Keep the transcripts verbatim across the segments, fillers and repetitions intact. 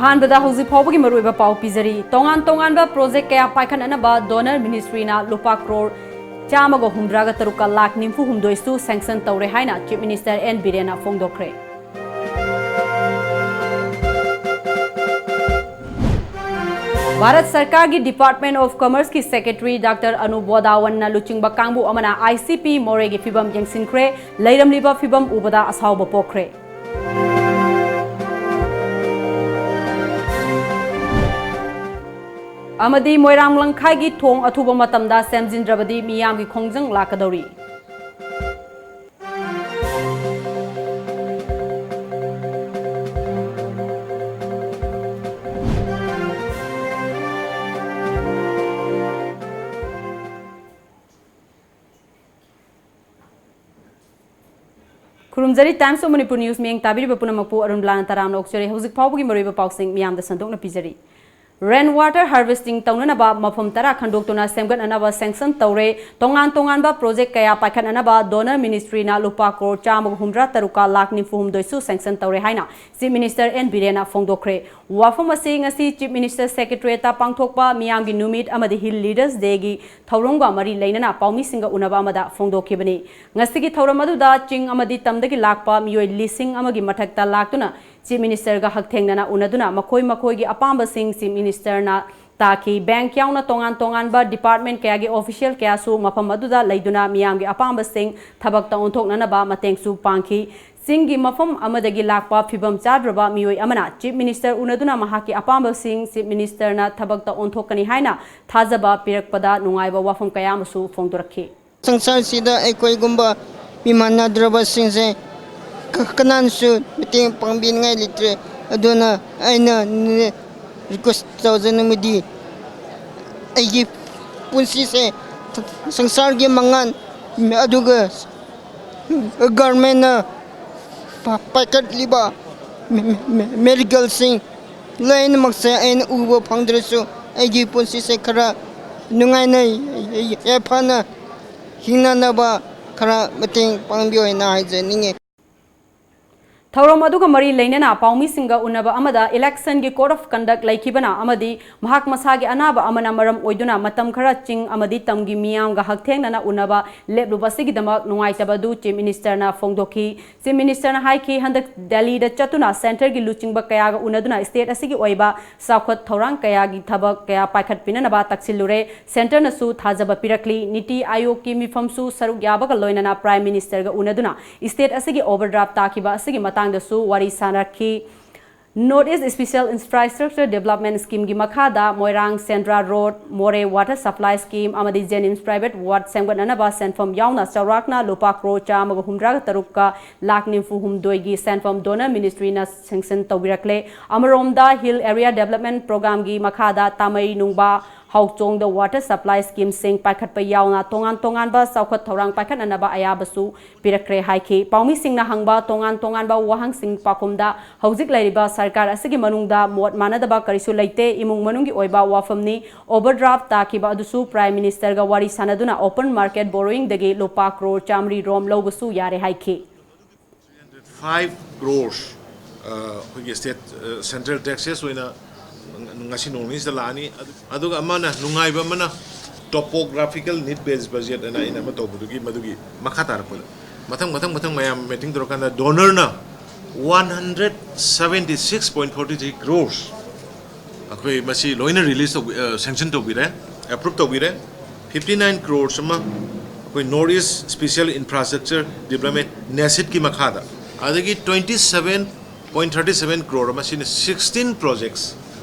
ꯑꯍꯥꯟꯕꯗ ꯍꯧꯖꯤꯛ ꯐꯥꯎꯕꯒꯤ ꯃꯔꯨꯑꯣꯏꯕ ꯄꯥꯎ ꯄꯤꯖꯔꯤ꯫ ꯇꯣꯉꯥꯟ ꯇꯣꯉꯥꯟꯕ ꯄ꯭ꯔꯣꯖꯦꯛ ꯀꯌꯥ ꯄꯥꯏꯈꯠꯅꯅꯕ ꯗꯣꯅꯔ ꯃꯤꯅꯤꯁꯇ꯭ꯔꯤꯅ ꯂꯨꯄꯥ ꯀ꯭ꯔꯣꯔ ꯆꯥꯝꯃꯒ ꯍꯨꯝꯗ꯭ꯔꯥꯒ ꯇꯔꯨꯛꯀ ꯂꯥꯈ ꯅꯤꯐꯨ ꯍꯨꯝꯗꯣꯏꯁꯨ ꯁꯦꯡꯁꯟ ꯇꯧꯔꯦ ꯍꯥꯏꯅ ꯆꯤꯐ ꯃꯤꯅꯤꯁꯇꯔ ꯑꯦꯟ ꯕꯤꯔꯦꯟꯅ ꯐꯣꯡꯗꯣꯛꯈ꯭ꯔꯦ꯫ ꯚꯥꯔꯠ ꯁꯔꯀꯥꯔꯒꯤ department of ꯀꯃꯔꯁꯀꯤ secretary doctor Anup ꯋꯥꯗꯥꯋꯟꯅ ꯂꯨꯆꯤꯡꯕ ꯀꯥꯡꯕꯨ ꯑꯃꯅ ꯑꯥꯏ ꯁꯤ ꯄꯤ ꯃꯣꯔꯦꯒꯤ ꯐꯤꯕꯝ ꯌꯦꯡꯁꯤꯟꯈ꯭ꯔꯦ꯫ ꯂꯩꯔꯝꯂꯤꯕ ꯐꯤꯕꯝ ꯎꯕꯗ ꯑꯁꯥꯎꯕ ꯄꯣꯛꯈ꯭ꯔꯦ꯫ ꯑꯃꯗꯤ ꯃꯣꯏꯔꯥꯡ ꯂꯝꯈꯥꯏꯒꯤ ꯊꯣꯡ ꯑꯊꯨꯕ ꯃꯇꯝꯗ ꯁꯦꯝꯖꯤꯟꯗ꯭ꯔꯕꯗꯤ ꯃꯤꯌꯥꯝꯒꯤ ꯈꯣꯡꯖꯪ ꯂꯥꯛꯀꯗꯧꯔꯤ꯫ ꯈꯨꯔꯨꯝꯖꯔꯤ, Times of Manipur News ꯃꯤꯠꯌꯦꯡ ꯇꯥꯕꯤꯔꯤꯕ ꯄꯨꯝꯅꯃꯛꯄꯨ ꯑꯔꯨꯟ ꯕꯂꯥꯅ ꯇꯔꯥꯝꯅ ꯑꯣꯛꯆꯔꯤ꯫ ꯍꯧꯖꯤꯛ ꯐꯥꯎꯕꯒꯤ ꯃꯔꯨꯑꯣꯏꯕ ꯄꯥꯎꯁꯤꯡ ꯃꯤꯌꯥꯝꯗ ꯁꯟꯗꯣꯛꯅ ꯄꯤꯖꯔꯤ꯫ ꯔꯦꯟ ꯋꯥꯇꯔ ꯍꯥꯔꯚꯦꯁꯇꯤꯡ ꯇꯧꯅꯅꯕ ꯃꯐꯝ ꯇꯔꯥ ꯈꯟꯗꯣꯛꯇꯨꯅ ꯁꯦꯝꯒꯠꯅꯅꯕ ꯁꯦꯡꯁꯟ ꯇꯧꯔꯦ꯫ ꯇꯣꯉꯥꯟ ꯇꯣꯉꯥꯟꯕ ꯄ꯭ꯔꯣꯖꯦꯛ ꯀꯌꯥ ꯄꯥꯏꯈꯠꯅꯅꯕ ꯗꯣꯅꯔ ꯃꯤꯅꯤꯁꯇ꯭ꯔꯤꯅ ꯂꯨꯄꯥ ꯀ꯭ꯔꯣꯔ ꯆꯥꯝꯃꯒ ꯍꯨꯝꯗ꯭ꯔꯥ ꯇꯔꯨꯛꯀ ꯂꯥꯈ ꯅꯤꯐꯨ ꯍꯨꯝꯗꯣꯏꯁꯨ ꯁꯦꯡꯁꯟ ꯇꯧꯔꯦ ꯍꯥꯏꯅ ꯆꯤꯐ ꯃꯤꯅꯤꯁꯇꯔ ꯑꯦꯟ ꯕꯤꯔꯦꯟꯅ ꯐꯣꯡꯗꯣꯛꯈ꯭ꯔꯦ꯫ ꯋꯥꯐꯝ ꯑꯁꯤ ꯉꯁꯤ ꯆꯤꯐ ꯃꯤꯅꯤꯁꯇꯔ ꯁꯦꯀ꯭ꯔꯦꯇꯔꯤꯌꯦꯠꯇ ꯄꯥꯡꯊꯣꯛꯄ ꯃꯤꯌꯥꯝꯒꯤ ꯅꯨꯃꯤꯠ ꯑꯃꯗꯤ ꯍꯤꯜ ꯂꯤꯗꯔꯁ ꯗꯦꯒꯤ ꯊꯧꯔꯝꯒ ꯃꯔꯤ ꯂꯩꯅꯅ ꯄꯥꯎꯃꯤꯁꯤꯡꯒ ꯎꯅꯕ ꯑꯃꯗ ꯐꯣꯡꯗꯣꯛꯈꯤꯕꯅꯤ꯫ ꯉꯁꯤꯒꯤ ꯊꯧꯔꯝ ꯑꯗꯨꯗ ꯆꯤꯡ ꯑꯃꯗꯤ ꯇꯝꯗꯒꯤ ꯂꯥꯛꯄ ꯃꯤꯑꯣꯏ ꯂꯤꯁꯤꯡ ꯑꯃꯒꯤ ꯃꯊꯛꯇ ꯂꯥꯛꯇꯨꯅ ꯆꯤꯐ ꯃꯤꯅꯤꯁꯇꯔꯒ ꯍꯛꯊꯦꯡꯅꯅ ꯎꯅꯗꯨꯅ ꯃꯈꯣꯏ ꯃꯈꯣꯏꯒꯤ ꯑꯄꯥꯝꯕꯁꯤꯡ ꯆꯤꯐ ꯃꯤꯅꯤꯁꯇꯔꯅ ꯇꯥꯈꯤ꯫ ꯕꯦꯡꯛ ꯌꯥꯎꯅ ꯇꯣꯉꯥꯟ ꯇꯣꯉꯥꯟꯕ ꯗꯤꯄꯥꯔꯠꯃꯦꯟꯠ ꯀꯌꯥꯒꯤ ꯑꯣꯐꯤꯁꯤꯌꯦꯜ ꯀꯌꯥꯁꯨ ꯃꯐꯝ ꯑꯗꯨꯗ ꯂꯩꯗꯨꯅ ꯃꯤꯌꯥꯝꯒꯤ ꯑꯄꯥꯝꯕꯁꯤꯡ ꯊꯕꯛꯇ ꯑꯣꯟꯊꯣꯛꯅꯅꯕ ꯃꯇꯦꯡꯁꯨ ꯄꯥꯡꯈꯤ꯫ ꯆꯤꯡꯒꯤ ꯃꯐꯝ ꯑꯃꯗꯒꯤ ꯂꯥꯛꯄ ꯐꯤꯕꯝ ꯆꯥꯗ꯭ꯔꯕ ꯃꯤꯑꯣꯏ ꯑꯃꯅ ꯆꯤꯐ ꯃꯤꯅꯤꯁꯇꯔ ꯎꯅꯗꯨꯅ ꯃꯍꯥꯛꯀꯤ ꯑꯄꯥꯝꯕꯁꯤꯡ ꯆꯤꯐ ꯃꯤꯅꯤꯁꯇꯔꯅ ꯊꯕꯛꯇ ꯑꯣꯟꯊꯣꯛꯀꯅꯤ ꯍꯥꯏꯅ ꯊꯥꯖꯕ ꯄꯤꯔꯛꯄꯗ ꯅꯨꯡꯉꯥꯏꯕ ꯋꯥꯐꯝ ꯀꯌꯥ ꯑꯃꯁꯨ ꯐꯣꯡꯗꯣꯔꯛꯈꯤ꯫ ꯁꯪꯁꯥꯔꯁꯤꯗ ꯑꯩꯈꯣꯏꯒꯨꯝꯕ ꯃꯤꯃꯥꯟꯅꯗ꯭ꯔꯕꯁꯤꯡꯁꯦ ꯀ-, ꯀꯅꯥꯅꯁꯨ ꯃꯇꯦꯡ ꯄꯥꯡꯕꯤꯅꯤꯡꯉꯥꯏ ꯂꯩꯇ꯭ꯔꯦ꯫ ꯑꯗꯨꯅ ꯑꯩꯅ ꯔꯤꯀ꯭ꯋꯦꯁ ꯇꯧꯖꯅꯤꯡꯕꯗꯤ ꯑꯩꯒꯤ ꯄꯨꯟꯁꯤꯁꯦ ꯁꯪꯁꯥꯔꯒꯤ ꯃꯉꯥꯜ ꯑꯗꯨꯒ ꯒꯔꯃꯦꯟꯅ ꯄ-, ꯄꯥꯏꯈꯠꯂꯤꯕ ꯃꯦ-, ꯃꯦ-, ꯃꯦ-, ꯃꯦꯔꯤꯀꯜꯁꯤꯡ ꯂꯣꯏꯅꯃꯛꯁꯦ ꯑꯩꯅ ꯎꯕ ꯐꯪꯗ꯭ꯔꯁꯨ ꯑꯩꯒꯤ ꯄꯨꯟꯁꯤꯁꯦ ꯈꯔ ꯅꯨꯡꯉꯥꯏꯅ ꯌꯥꯏꯐꯅ ꯍꯤꯡꯅꯅꯕ ꯈꯔ ꯃꯇꯦꯡ ꯄꯥꯡꯕꯤꯌꯣ ꯍꯥꯏꯅ ꯍꯥꯏꯖꯅꯤꯡꯉꯤ꯫ ꯊꯧꯔꯝ ꯑꯗꯨꯒ ꯃꯔꯤ ꯂꯩꯅꯅ ꯄꯥꯎꯃꯤꯁꯤꯡꯒ ꯎꯅꯕ ꯑꯃꯗ election ꯒꯤ code of conduct ꯂꯩꯈꯤꯕꯅ ꯑꯃꯗꯤ ꯃꯍꯥꯛ ꯃꯁꯥꯒꯤ ꯑꯅꯥꯕ ꯑꯃꯅ ꯃꯔꯝ ꯑꯣꯏꯗꯨꯅ ꯃꯇꯝ ꯈꯔ ꯆꯤꯡ ꯑꯃꯗꯤ ꯇꯝꯒꯤ ꯃꯤꯌꯥꯝꯒ ꯍꯛꯊꯦꯡꯅꯅ ꯎꯅꯕ ꯂꯦꯞꯂꯨꯕ ꯑꯁꯤꯒꯤꯗꯃꯛ ꯅꯨꯡꯉꯥꯏꯇꯕ ꯑꯗꯨ Chief Minister ꯅ ꯐꯣꯡꯗꯣꯛꯈꯤ꯫ Chief Minister ꯅ ꯍꯥꯏꯈꯤ, ꯍꯟꯗꯛ ꯗꯦꯜꯂꯤꯗ ꯆꯠꯇꯨꯅ centre ꯒꯤ ꯂꯨꯆꯤꯡꯕ ꯀꯌꯥꯒ ꯎꯅꯗꯨꯅ state ꯑꯁꯤꯒꯤ ꯑꯣꯏꯕ ꯆꯥꯎꯈꯠ ꯊꯧꯔꯥꯡ ꯀꯌꯥꯒꯤ ꯊꯕꯛ ꯀꯌꯥ ꯄꯥꯏꯈꯠꯄꯤꯅꯅꯕ ꯇꯛꯁꯤꯜꯂꯨꯔꯦ꯫ Centre ꯅꯁꯨ ꯊꯥꯖꯕ ꯄꯤꯔꯛꯂꯤ꯫ NITI Aayog ꯀꯤ ꯃꯤꯐꯝꯁꯨ ꯁꯔꯨꯛ ꯌꯥꯕꯒ ꯂꯣꯏꯅꯅ Prime Minister ꯒ ꯎꯅꯗꯨꯅ state ꯑꯁꯤꯒꯤ overdraft ꯇꯥꯈꯤꯕ ꯑꯁꯤꯒꯤ ꯃꯇꯥꯡꯗꯁꯨ ꯋꯥꯔꯤ ꯁꯥꯅꯔꯛꯈꯤ꯫ North East Special Infrastructure Development Scheme ꯒꯤ ꯃꯈꯥꯗ ꯃꯣꯏꯔꯥꯡ ꯁꯦꯟꯗ꯭ꯔꯥ Road, ꯃꯣꯔꯦ Water Supply Scheme ꯑꯃꯗꯤ Jenims Private Ward ꯁꯦꯝꯒꯠꯅꯅꯕ ꯁꯦꯟꯐꯝ ꯌꯥꯎꯅ ꯆꯥꯎꯔꯥꯛꯅ ꯂꯨꯄꯥ ꯀ꯭ꯔꯣꯔ ꯆꯥꯝꯃꯒ ꯍꯨꯝꯗ꯭ꯔꯥꯒ ꯇꯔꯨꯛꯀ ꯂꯥꯈ ꯅꯤꯐꯨ ꯍꯨꯝꯗꯣꯏꯒꯤ ꯁꯦꯟꯐꯝ donor ministry ꯅ sanction ꯇꯧꯕꯤꯔꯛꯂꯦ꯫ ꯑꯃꯔꯣꯝꯗ, Hill Area Development Program ꯒꯤ ꯃꯈꯥꯗ ꯇꯥꯃꯩ ꯅꯨꯡꯕ ꯍꯥꯎꯆꯣꯡꯗ water supply scheme ꯁꯤꯡ ꯄꯥꯏꯈꯠꯄ ꯌꯥꯎꯅ ꯇꯣꯉꯥꯟ ꯇꯣꯉꯥꯟꯕ ꯆꯥꯎꯈꯠ ꯊꯧꯔꯥꯡ ꯄꯥꯏꯈꯠꯅꯅꯕ ꯑꯌꯥꯕꯁꯨ ꯄꯤꯔꯛꯈ꯭ꯔꯦ ꯍꯥꯏꯈꯤ꯫ ꯄꯥꯎꯃꯤꯁꯤꯡꯅ ꯍꯪꯕ ꯇꯣꯉꯥꯟ ꯇꯣꯉꯥꯟꯕ ꯋꯥꯍꯪꯁꯤꯡ ꯄꯥꯎꯈꯨꯝꯗ, ꯍꯧꯖꯤꯛ ꯂꯩꯔꯤꯕ ꯁꯔꯀꯥꯔ ꯑꯁꯤꯒꯤ ꯃꯅꯨꯡꯗ ꯃꯣꯠ ꯃꯥꯟꯅꯗꯕ ꯀꯔꯤꯁꯨ ꯂꯩꯇꯦ, ꯏꯃꯨꯡ ꯃꯅꯨꯡꯒꯤ ꯑꯣꯏꯕ ꯋꯥꯐꯝꯅꯤ꯫ Overdraft ꯇꯥꯈꯤꯕ ꯑꯗꯨꯁꯨ Prime Minister ꯒ ꯋꯥꯔꯤ ꯁꯥꯅꯗꯨꯅ open market borrowing ꯗꯒꯤ ꯂꯨꯄꯥ ꯀ꯭ꯔꯣꯔ ꯆꯥꯃꯔꯤ ꯔꯣꯝ ꯂꯧꯕꯁꯨ ꯌꯥꯔꯦ ꯍꯥꯏꯈꯤ꯫ Five crores, ꯑ, ꯑꯩꯈꯣꯏꯒꯤ state, ꯑ, central taxes ꯑꯣꯏꯅ ꯉꯁꯤ ꯅꯣꯡ ꯅꯤꯅꯤꯁꯤꯗ ꯂꯥꯛꯑꯅꯤ꯫ ꯑꯗꯨ-, ꯑꯗꯨꯒ ꯑꯃꯅ, ꯅꯨꯡꯉꯥꯏꯕ ꯑꯃꯅ, topographical need based budget ꯑꯅ ꯑꯩꯅ ꯑꯃ ꯇꯧꯕꯗꯨꯒꯤ, ꯃꯗꯨꯒꯤ ꯃꯈꯥ ꯇꯥꯔꯛꯄꯗ ꯃꯊꯪ, ꯃꯊꯪ, ꯃꯊꯪ ꯃꯌꯥꯝ meeting ꯇꯧꯔꯀꯥꯟꯗ donor ꯅ one hundred seventy six point forty three crores ꯑꯩꯈꯣꯏ ꯃꯁꯤ ꯂꯣꯏꯅ release ꯇꯧꯕꯤ-, ꯑ, sanction ꯇꯧꯕꯤꯔꯦ, approve ꯇꯧꯕꯤꯔꯦ꯫ Fifty nine crores ꯑꯃ ꯑꯩꯈꯣꯏ North East Special Infrastructure Development, NESID ꯀꯤ ꯃꯈꯥꯗ, ꯑꯗꯒꯤ twenty seven point thirty seven crore ꯑꯃ, ꯁꯤꯅ sixteen projects,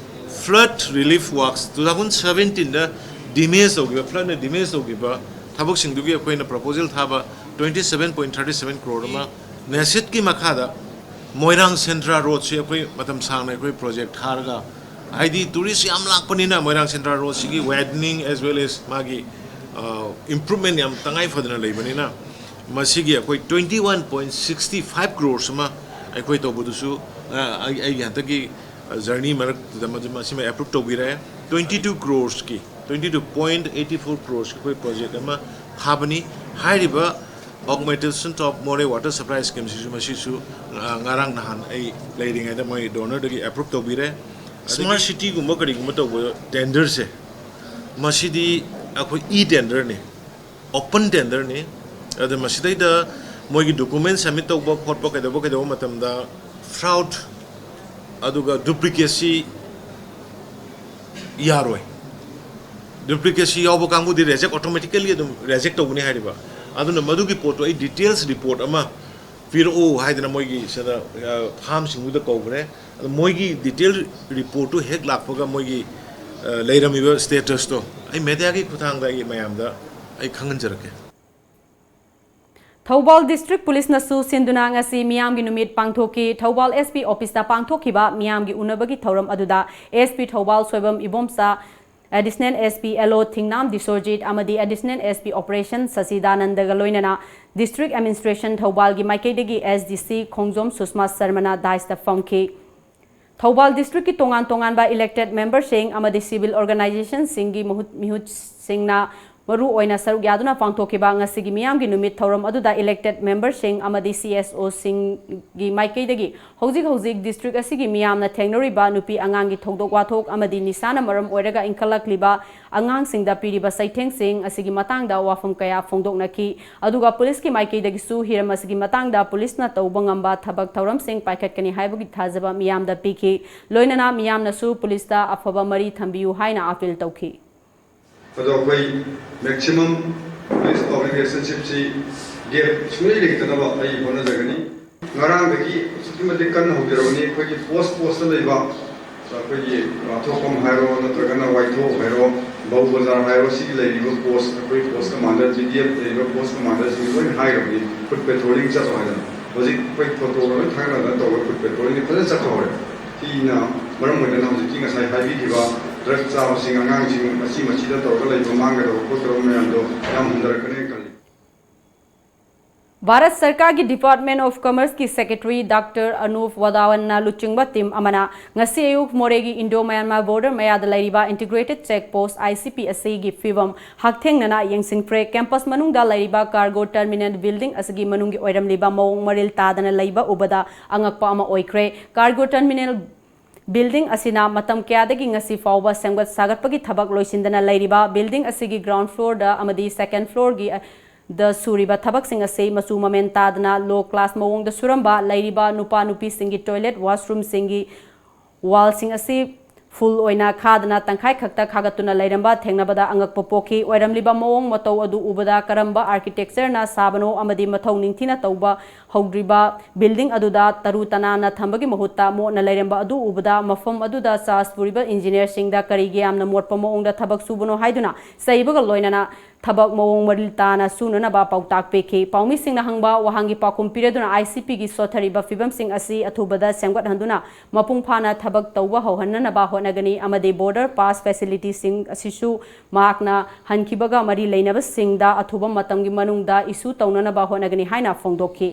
flood relief works, two thousand seventeen ꯗ damage ꯇꯧꯈꯤꯕ, flood ꯅ damage ꯇꯧꯈꯤꯕ ꯊꯕꯛꯁꯤꯡꯗꯨꯒꯤ ꯑꯩꯈꯣꯏꯅ proposal ꯊꯥꯕ twenty seven point thirty seven crore ꯑꯃ, NESID ꯀꯤ ꯃꯈꯥꯗ ꯃꯣꯏꯔꯥꯡ ꯁꯦꯟꯗ꯭ꯔꯥ road ꯁꯤ ꯑꯩꯈꯣꯏ ꯃꯇꯝ ꯁꯥꯡꯅ ꯑꯩꯈꯣꯏ project ꯊꯥꯔꯒ, ꯍꯥꯏꯗꯤ tourist ꯌꯥꯝ ꯂꯥꯛꯄꯅꯤꯅ ꯃꯣꯏꯔꯥꯡ ꯁꯦꯟꯗ꯭ꯔꯥ road ꯁꯤꯒꯤ widening as well as ꯃꯥꯒꯤ, ꯑ, improvement ꯌꯥꯝ ꯇꯉꯥꯏ ꯐꯗꯅ ꯂꯩꯕꯅꯤꯅ, ꯃꯁꯤꯒꯤ ꯑꯩꯈꯣꯏ twenty one point sixty five crores ꯑꯃ ꯑꯩꯈꯣꯏ ꯇꯧꯕꯗꯨꯁꯨ, ꯑ, ꯑꯩ-, ꯑꯩꯒꯤ ꯍꯟꯗꯛꯀꯤ, ꯑ, journey ꯃꯔꯛꯇꯨꯗ ꯃꯗꯨ, ꯃꯁꯤꯃ approve ꯇꯧꯕꯤꯔꯦ꯫ Twenty two crores ꯀꯤ, twenty two point eighty four crores ꯀꯤ ꯑꯩꯈꯣꯏ project ꯑꯃ ꯊꯥꯕꯅꯤ꯫ ꯍꯥꯏꯔꯤꯕ Augmentation of Moreh Water Supply Scheme ꯁꯤꯁꯨ, ꯃꯁꯤꯁꯨ, ꯑ, ꯉꯔꯥꯡ ꯅꯍꯥꯟ ꯑꯩ ꯂꯩꯔꯤꯉꯩꯗ ꯃꯣꯏ ꯗꯣꯅꯔꯗꯒꯤ ꯑꯦꯄ꯭ꯔꯨꯞ ꯇꯧꯕꯤꯔꯦ꯫ ꯁ꯭ꯃꯥꯔꯠ ꯁꯤꯇꯤꯒꯨꯝꯕ ꯀꯔꯤꯒꯨꯝꯕ ꯇꯧꯕ ꯇꯦꯟꯗꯔꯁꯦ, ꯃꯁꯤꯗꯤ ꯑꯩꯈꯣꯏ ꯏ ꯇꯦꯟꯗꯔꯅꯤ, ꯑꯣꯄꯟ ꯇꯦꯟꯗꯔꯅꯤ꯫ ꯑꯗ ꯃꯁꯤꯗꯩꯗ ꯃꯣꯏꯒꯤ ꯗꯣꯀꯨꯃꯦꯟ ꯁꯕꯃꯤꯠ ꯇꯧꯕ ꯈꯣꯠꯄ, ꯀꯩꯗꯧꯕ ꯀꯩꯗꯧꯕ ꯃꯇꯝꯗ ꯐ꯭ꯔꯥꯎꯗ, ꯑꯗꯨꯒ ꯗꯨꯄ꯭ꯂꯤꯀꯦꯁꯤ ꯌꯥꯔꯣꯏ꯫ ꯗꯨꯄ꯭ꯂꯤꯀꯦꯁꯤ ꯌꯥꯎꯕ ꯀꯥꯡꯕꯨꯗꯤ ꯔꯤꯖꯦꯛ, ꯑꯣꯇꯣꯃꯦꯇꯤꯀꯦꯜꯂꯤ ꯑꯗꯨꯝ ꯔꯤꯖꯦꯛ ꯇꯧꯒꯅꯤ ꯍꯥꯏꯔꯤꯕ꯫ ꯑꯗꯨꯅ ꯃꯗꯨꯒꯤ ꯄꯣꯠꯇꯣ ꯑꯩ ꯗꯤꯇꯦꯜꯁ ꯔꯤꯄꯣꯔꯠ ꯑꯃ ꯄꯤꯔꯛꯎ ꯍꯥꯏꯗꯅ ꯃꯣꯏꯒꯤ ꯁꯤꯗ, ꯑ, ꯐꯥꯔꯝꯁꯤꯡꯗꯨꯗ ꯀꯧꯈ꯭ꯔꯦ꯫ ꯑꯗꯣ ꯃꯣꯏꯒꯤ ꯗꯤꯇꯦꯜ ꯔꯤꯄꯣꯔꯠꯇꯨ ꯍꯦꯛ ꯂꯥꯛꯄꯒ ꯃꯣꯏꯒꯤ, ꯑ, ꯂꯩꯔꯝꯃꯤꯕ ꯁ꯭ꯇꯦꯇꯁꯇꯣ ꯑꯩ ꯃꯦꯗꯤꯌꯥꯒꯤ ꯈꯨꯠꯊꯥꯡꯗ ꯑꯩ ꯃꯌꯥꯝꯗ ꯑꯩ ꯈꯪꯍꯟꯖꯔꯛꯀꯦ꯫ ꯊꯧꯕꯥꯜ ꯗꯤꯁꯇ꯭ꯔꯤꯛ ꯄꯨꯂꯤꯁꯅꯁꯨ ꯁꯤꯟꯗꯨꯅ ꯉꯁꯤ ꯃꯤꯌꯥꯝꯒꯤ ꯅꯨꯃꯤꯠ ꯄꯥꯡꯊꯣꯛꯈꯤ꯫ ꯊꯧꯕꯥꯜ ꯑꯦꯁ ꯄꯤ ꯑꯣꯐꯤꯁꯇ ꯄꯥꯡꯊꯣꯛꯈꯤꯕ ꯃꯤꯌꯥꯝꯒꯤ ꯎꯅꯕꯒꯤ ꯊꯧꯔꯝ ꯑꯗꯨꯗ S P Thoubal Soibam Ibomcha, additional S P L O Thingnam ꯗꯤꯁꯣꯔꯖꯤꯠ ꯑꯃꯗꯤ ꯑꯦꯗꯤꯁꯅꯦꯜ ꯑꯦꯁ ꯄꯤ ꯑꯣꯄꯔꯦꯁꯟ ꯁꯆꯤꯗꯥꯅꯟꯗꯒ ꯂꯣꯏꯅꯅ ꯗꯤꯁꯇ꯭ꯔꯤꯛ ꯑꯦꯗꯃꯤꯅꯤꯁꯇ꯭ꯔꯦꯁꯟ ꯊꯧꯕꯥꯜꯒꯤ ꯃꯥꯏꯀꯩꯗꯒꯤ ꯑꯦꯁ ꯗꯤ ꯁꯤ ꯈꯣꯡꯖꯣꯝ ꯁꯨꯁꯃꯥ ꯁꯔꯃꯅ ꯗꯥꯏꯁꯇ ꯐꯝꯈꯤ꯫ ꯊꯧꯕꯥꯜ ꯗꯤꯁꯇ꯭ꯔꯤꯛꯀꯤ ꯇꯣꯉꯥꯟ ꯇꯣꯉꯥꯟꯕ ꯏꯂꯦꯛꯇꯦꯗ ꯃꯦꯝꯕꯔꯁꯤꯡ ꯑꯃꯗꯤ ꯁꯤꯚꯤꯜ ꯑꯣꯔꯒꯅꯥꯏꯖꯦꯁꯟꯁꯤꯡꯒꯤ ꯃꯍꯨꯠ ꯃꯤꯍꯨꯠꯁꯤꯡꯅ ꯃꯔꯨ ꯑꯣꯏꯅ ꯁꯔꯨꯛ ꯌꯥꯗꯨꯅ ꯄꯥꯡꯊꯣꯛꯈꯤꯕ ꯉꯁꯤꯒꯤ ꯃꯤꯌꯥꯝꯒꯤ ꯅꯨꯃꯤꯠ ꯊꯧꯔꯝ ꯑꯗꯨꯗ ꯏꯂꯦꯛꯇꯦꯗ ꯃꯦꯝꯕꯔꯁꯤꯡ ꯑꯃꯗꯤ ꯁꯤ ꯑꯦꯁ ꯑꯣꯁꯤꯡꯒꯤ ꯃꯥꯏꯀꯩꯗꯒꯤ ꯍꯧꯖꯤꯛ ꯍꯧꯖꯤꯛ ꯗꯤꯁꯇ꯭ꯔꯤꯛ ꯑꯁꯤꯒꯤ ꯃꯤꯌꯥꯝꯅ ꯊꯦꯡꯅꯔꯤꯕ ꯅꯨꯄꯤ ꯑꯉꯥꯡꯒꯤ ꯊꯧꯗꯣꯛ ꯋꯥꯊꯣꯛ ꯑꯃꯗꯤ ꯅꯤꯁꯥꯅ ꯃꯔꯝ ꯑꯣꯏꯔꯒ ꯏꯟꯈꯠꯂꯛꯂꯤꯕ ꯑꯉꯥꯡꯁꯤꯡꯗ ꯄꯤꯔꯤꯕ ꯆꯩꯊꯦꯡꯁꯤꯡ ꯑꯁꯤꯒꯤ ꯃꯇꯥꯡꯗ ꯋꯥꯐꯝ ꯀꯌꯥ ꯐꯣꯡꯗꯣꯛꯅꯈꯤ꯫ ꯑꯗꯨꯒ ꯄꯨꯂꯤꯁꯀꯤ ꯃꯥꯏꯀꯩꯗꯒꯤꯁꯨ ꯍꯤꯔꯝ ꯑꯁꯤꯒꯤ ꯃꯇꯥꯡꯗ ꯄꯨꯂꯤꯁꯅ ꯇꯧꯕ ꯉꯝꯕ ꯊꯕꯛ ꯊꯧꯔꯝꯁꯤꯡ ꯄꯥꯏꯈꯠꯀꯅꯤ ꯍꯥꯏꯕꯒꯤ ꯊꯥꯖꯕ ꯃꯤꯌꯥꯝꯗ ꯄꯤꯈꯤ꯫ ꯂꯣꯏꯅꯅ ꯃꯤꯌꯥꯝꯅꯁꯨ ꯄꯨꯂꯤꯁꯇ ꯑꯐꯕ ꯃꯔꯤ ꯊꯝꯕꯤꯌꯨ ꯍꯥꯏꯅ ꯑꯥꯄꯤꯜ ꯇꯧꯈꯤ꯫ ꯑꯗꯣ ꯑꯩꯈꯣꯏ maximum police public relationshipꯁꯤ gap ꯁꯨꯡꯂꯩ ꯂꯩꯇꯅꯕ ꯑꯩ ꯍꯣꯠꯅꯖꯒꯅꯤ꯫ ꯉꯔꯥꯡꯗꯒꯤ ꯑꯁꯨꯛꯀꯤ ꯃꯇꯤꯛ ꯀꯟꯅ ꯍꯧꯖꯔꯕꯅꯤ꯫ ꯑꯩꯈꯣꯏꯒꯤ post postꯇ ꯂꯩꯕ ꯑꯩꯈꯣꯏꯒꯤ ꯔꯥꯊꯣꯛꯐꯝ ꯍꯥꯏꯔꯣ, ꯅꯠꯇ꯭ꯔꯒꯅ ꯋꯥꯏꯊꯣꯛ ꯍꯥꯏꯔꯣ, ꯕꯧ ꯕꯖꯥꯔ ꯍꯥꯏꯔꯣ, ꯁꯤꯒꯤ ꯂꯩꯔꯤꯕ post, ꯑꯩꯈꯣꯏ post commander, B D F ꯂꯩꯔꯤꯕ post commanderꯁꯤꯡ ꯂꯣꯏꯅ ꯍꯥꯏꯈ꯭ꯔꯕꯅꯤ, foot patrolling ꯆꯠꯂꯣ ꯍꯥꯏꯗꯅ꯫ ꯍꯧꯖꯤꯛ ꯑꯩꯈꯣꯏ photoꯒ ꯂꯣꯏ ꯊꯥꯒꯠꯅꯗꯅ ꯇꯧꯕ foot patrolling ꯐꯖꯅ ꯆꯠꯄ ꯍꯧꯔꯦ꯫ ꯁꯤꯅ ꯃꯔꯝ ꯑꯣꯏꯗꯅ ꯍꯧꯖꯤꯛꯀꯤ ꯉꯁꯥꯏ ꯍꯥꯏꯕꯤꯈꯤꯕ drug ꯆꯥꯕꯁꯤꯡ, ꯑꯉꯥꯡꯁꯤꯡ ꯑꯁꯤ ꯃꯁꯤꯗ ꯇꯧꯔꯒ ꯂꯩꯕ ꯃꯥꯡꯒꯗꯕ ꯈꯣꯠꯀꯗꯕ ꯃꯌꯥꯝꯗꯣ ꯌꯥꯝ ꯍꯟꯊꯔꯛꯀꯅꯦꯅ ꯈꯜꯂꯤ꯫ ꯚꯥꯔꯠ ꯁꯔꯀꯥꯔꯒꯤ Department of Commerceꯀꯤ Secretary Doctor Anup Wadhawanꯅ ꯂꯨꯆꯤꯡꯕ team ꯑꯃꯅ ꯉꯁꯤ ꯑꯌꯨꯛ ꯃꯣꯔꯦꯒꯤ Indo Myanmar border ꯃꯌꯥꯗ ꯂꯩꯔꯤꯕ Integrated Check Post, ICP, ꯑꯁꯤꯒꯤ ꯐꯤꯕꯝ ꯍꯛꯊꯦꯡꯅꯅ ꯌꯦꯡꯁꯤꯟꯈ꯭ꯔꯦ꯫ Campus ꯃꯅꯨꯡꯗ ꯂꯩꯔꯤꯕ cargo terminal building ꯑꯁꯤꯒꯤ ꯃꯅꯨꯡꯒꯤ ꯑꯣꯏꯔꯝꯂꯤꯕ ꯃꯑꯣꯡ ꯃꯔꯤꯜ ꯇꯥꯗꯅ ꯂꯩꯕ ꯎꯕꯗ ꯑꯉꯛꯄ ꯑꯃ ꯑꯣꯏꯈ꯭ꯔꯦ꯫ Cargo terminal building ꯑꯁꯤꯅ ꯃꯇꯝ ꯀꯌꯥꯗꯒꯤ ꯉꯁꯤ ꯐꯥꯎꯕ ꯁꯦꯝꯒꯠ ꯁꯥꯒꯠꯄꯒꯤ ꯊꯕꯛ ꯂꯣꯏꯁꯤꯟꯗꯅ ꯂꯩꯔꯤꯕ building ꯑꯁꯤꯒꯤ ground floorꯗ ꯑꯃꯗꯤ second floorꯒꯤ ꯗ ꯁꯨꯔꯤꯕ ꯊꯕꯛꯁꯤꯡ ꯑꯁꯤ ꯃꯆꯨ ꯃꯃꯦꯟ ꯇꯥꯗꯅ low class ꯃꯑꯣꯡꯗ ꯁꯨꯔꯝꯕ, ꯂꯩꯔꯤꯕ ꯅꯨꯄꯥ ꯅꯨꯄꯤꯁꯤꯡꯒꯤ toilet washroomꯁꯤꯡꯒꯤ wallꯁꯤꯡ ꯑꯁꯤ full ꯑꯣꯏꯅ ꯈꯥꯗꯅ ꯇꯪꯈꯥꯏ ꯈꯛꯇ ꯈꯥꯒꯠꯇꯨꯅ ꯂꯩꯔꯝꯕ ꯊꯦꯡꯅꯕꯗ ꯑꯉꯛꯄ ꯄꯣꯛꯈꯤ꯫ ꯑꯣꯏꯔꯝꯂꯤꯕ ꯃꯑꯣꯡ ꯃꯇꯧ ꯑꯗꯨ ꯎꯕꯗ ꯀꯔꯝꯕ architectureꯅ ꯁꯥꯕꯅꯣ ꯑꯃꯗꯤ ꯃꯊꯧ ꯅꯤꯡꯊꯤꯅ ꯇꯧꯕ ꯍꯧꯗ꯭ꯔꯤꯕ building ꯑꯗꯨꯗ ꯇꯔꯨ ꯇꯅꯥꯟꯅ ꯊꯝꯕꯒꯤ ꯃꯍꯨꯠꯇ ꯃꯣꯠꯅ ꯂꯩꯔꯝꯕ ꯑꯗꯨ ꯎꯕꯗ ꯃꯐꯝ ꯑꯗꯨꯗ charge ꯄꯨꯔꯤꯕ engineerꯁꯤꯡꯗ ꯀꯔꯤꯒꯤ ꯌꯥꯝꯅ ꯃꯣꯠꯄ ꯃꯑꯣꯡꯗ ꯊꯕꯛ ꯁꯨꯕꯅꯣ ꯍꯥꯏꯗꯨꯅ ꯆꯩꯕꯒ ꯂꯣꯏꯅꯅ ꯊꯕꯛ ꯃꯑꯣꯡ ꯃꯔꯤꯜ ꯇꯥꯅ ꯁꯨꯅꯅꯕ ꯄꯥꯎꯇꯥꯛ ꯄꯤꯈꯤ꯫ ꯄꯥꯎꯃꯤꯁꯤꯡꯅ ꯍꯪꯕ ꯋꯥꯍꯪꯒꯤ ꯄꯥꯎꯈꯨꯝ ꯄꯤꯔꯗꯨꯅ ICPꯒꯤ ꯁꯣꯠꯊꯔꯤꯕ ꯐꯤꯕꯝꯁꯤꯡ ꯑꯁꯤ ꯑꯊꯨꯕꯗ ꯁꯦꯝꯒꯠꯍꯟꯗꯨꯅ ꯃꯄꯨꯡ ꯐꯥꯅ ꯊꯕꯛ ꯇꯧꯕ ꯍꯧꯍꯟꯅꯅꯕ ꯍꯣꯠꯅꯒꯅꯤ ꯑꯃꯗꯤ border pass facilityꯁꯤꯡ ꯑꯁꯤꯁꯨ ꯃꯍꯥꯛꯅ ꯍꯟꯈꯤꯕꯒ ꯃꯔꯤ ꯂꯩꯅꯕꯁꯤꯡꯗ ꯑꯊꯨꯕ ꯃꯇꯝꯒꯤ ꯃꯅꯨꯡꯗ issue ꯇꯧꯅꯅꯕ ꯍꯣꯠꯅꯒꯅꯤ ꯍꯥꯏꯅ ꯐꯣꯡꯗꯣꯛꯈꯤ꯫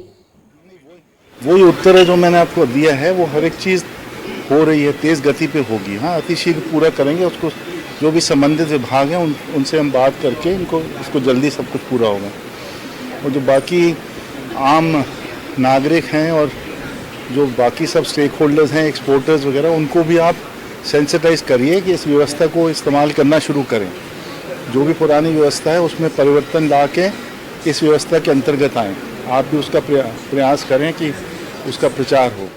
वही उत्तर है जो मैंने आपको दिया है, वो हर एक चीज़ हो रही है, तेज़ गति पे होगी। हाँ, अतिशीघ्र पूरा करेंगे उसको। जो भी संबंधित विभाग हैं उन उनसे हम बात करके इनको इसको जल्दी सब कुछ पूरा होगा। और जो बाकी आम नागरिक हैं और जो बाकी सब स्टेक होल्डर्स हैं, एक्सपोर्टर्स वगैरह, उनको भी आप सेंसिटाइज करिए कि इस व्यवस्था को इस्तेमाल करना शुरू करें। जो भी पुरानी व्यवस्था है उसमें परिवर्तन ला के इस व्यवस्था के अंतर्गत आएँ। आप भी उसका प्रया- प्रयास करें कि उसका प्रचार हो।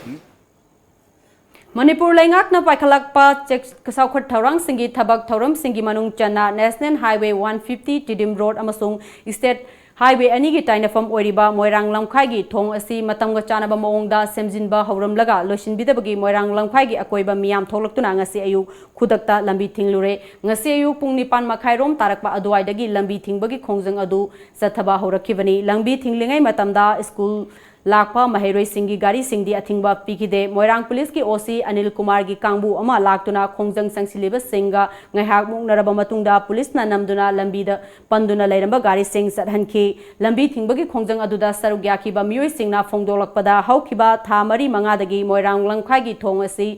ꯃꯅꯤꯄꯨꯔ ꯂꯩꯉꯥꯛꯅ ꯄꯥꯏꯈꯠꯂꯛꯄ ꯆꯦꯛ ꯆꯥꯎꯈꯠ ꯊꯧꯔꯥꯡꯁꯤꯡꯒꯤ ꯊꯕꯛ ꯊꯧꯔꯝꯁꯤꯡꯒꯤ ꯃꯅꯨꯡ ꯆꯟꯅ National Highway one fifty Tiddim Road ꯑꯃꯁꯨꯡ State Highway ꯑꯅꯤꯒꯤ ꯇꯥꯏꯅꯐꯝ ꯑꯣꯏꯔꯤꯕ ꯃꯣꯏꯔꯥꯡ ꯂꯝꯈꯥꯏꯒꯤ ꯊꯣꯡ ꯑꯁꯤ ꯃꯇꯝꯒ ꯆꯥꯟꯅꯕ ꯃꯑꯣꯡꯗ ꯁꯦꯝꯖꯤꯟꯕ ꯍꯧꯔꯝꯂꯒ ꯂꯣꯏꯁꯤꯟꯕꯤꯗꯕꯒꯤ ꯃꯣꯏꯔꯥꯡ ꯂꯝꯈꯥꯏꯒꯤ ꯑꯀꯣꯏꯕ ꯃꯤꯌꯥꯝ ꯊꯣꯛꯂꯛꯇꯨꯅ ꯉꯁꯤ ꯑꯌꯨꯛ ꯈꯨꯗꯛꯇ ꯂꯝꯕꯤ ꯊꯤꯡꯂꯨꯔꯦ꯫ ꯉꯁꯤ ꯑꯌꯨꯛ ꯄꯨꯡ ꯅꯤꯄꯥꯟ ꯃꯈꯥꯏꯔꯣꯝ ꯇꯥꯔꯛꯄ ꯑꯗꯨꯋꯥꯏꯗꯒꯤ ꯂꯝꯕꯤ ꯊꯤꯡꯕꯒꯤ ꯈꯣꯡꯖꯪ ꯑꯗꯨ ꯆꯠꯊꯕ ꯍꯧꯔꯛꯈꯤꯕꯅꯤ꯫ ꯂꯝꯕꯤ ꯊꯤꯡꯂꯤꯉꯩ ꯃꯇꯝꯗ ꯁ꯭ꯀꯨꯜ ꯂꯥꯛꯄ ꯃꯍꯩꯔꯣꯏꯁꯤꯡꯒꯤ ꯒꯥꯔꯤꯁꯤꯡꯗꯤ ꯑꯊꯤꯡꯕ ꯄꯤꯈꯤꯗꯦ꯫ ꯃꯣꯏꯔꯥꯡ ꯄꯨꯂꯤꯁꯀꯤ ꯑꯣ ꯁꯤ ꯑꯅꯤꯜ ꯀꯨꯃꯥꯔꯒꯤ ꯀꯥꯡꯕꯨ ꯑꯃ ꯂꯥꯛꯇꯨꯅ ꯈꯣꯡꯖꯪ ꯆꯪꯁꯤꯜꯂꯤꯕꯁꯤꯡꯒ ꯉꯥꯏꯍꯥꯛ ꯃꯨꯛꯅꯔꯕ ꯃꯇꯨꯡꯗ ꯄꯨꯂꯤꯁꯅ ꯅꯝꯗꯨꯅ ꯂꯝꯕꯤꯗ ꯄꯟꯗꯨꯅ ꯂꯩꯔꯝꯕ ꯒꯥꯔꯤꯁꯤꯡ ꯆꯠꯍꯟꯈꯤ꯫ ꯂꯝꯕꯤ ꯊꯤꯡꯕꯒꯤ ꯈꯣꯡꯖꯪ ꯑꯗꯨꯗ ꯁꯔꯨꯛ ꯌꯥꯈꯤꯕ ꯃꯤꯑꯣꯏꯁꯤꯡꯅ ꯐꯣꯡꯗꯣꯛꯂꯛꯄꯗ, ꯍꯧꯈꯤꯕ ꯊꯥ ꯃꯔꯤ ꯃꯉꯥꯗꯒꯤ ꯃꯣꯏꯔꯥꯡ ꯂꯝꯈꯥꯏꯒꯤ ꯊꯣꯡ ꯑꯁꯤ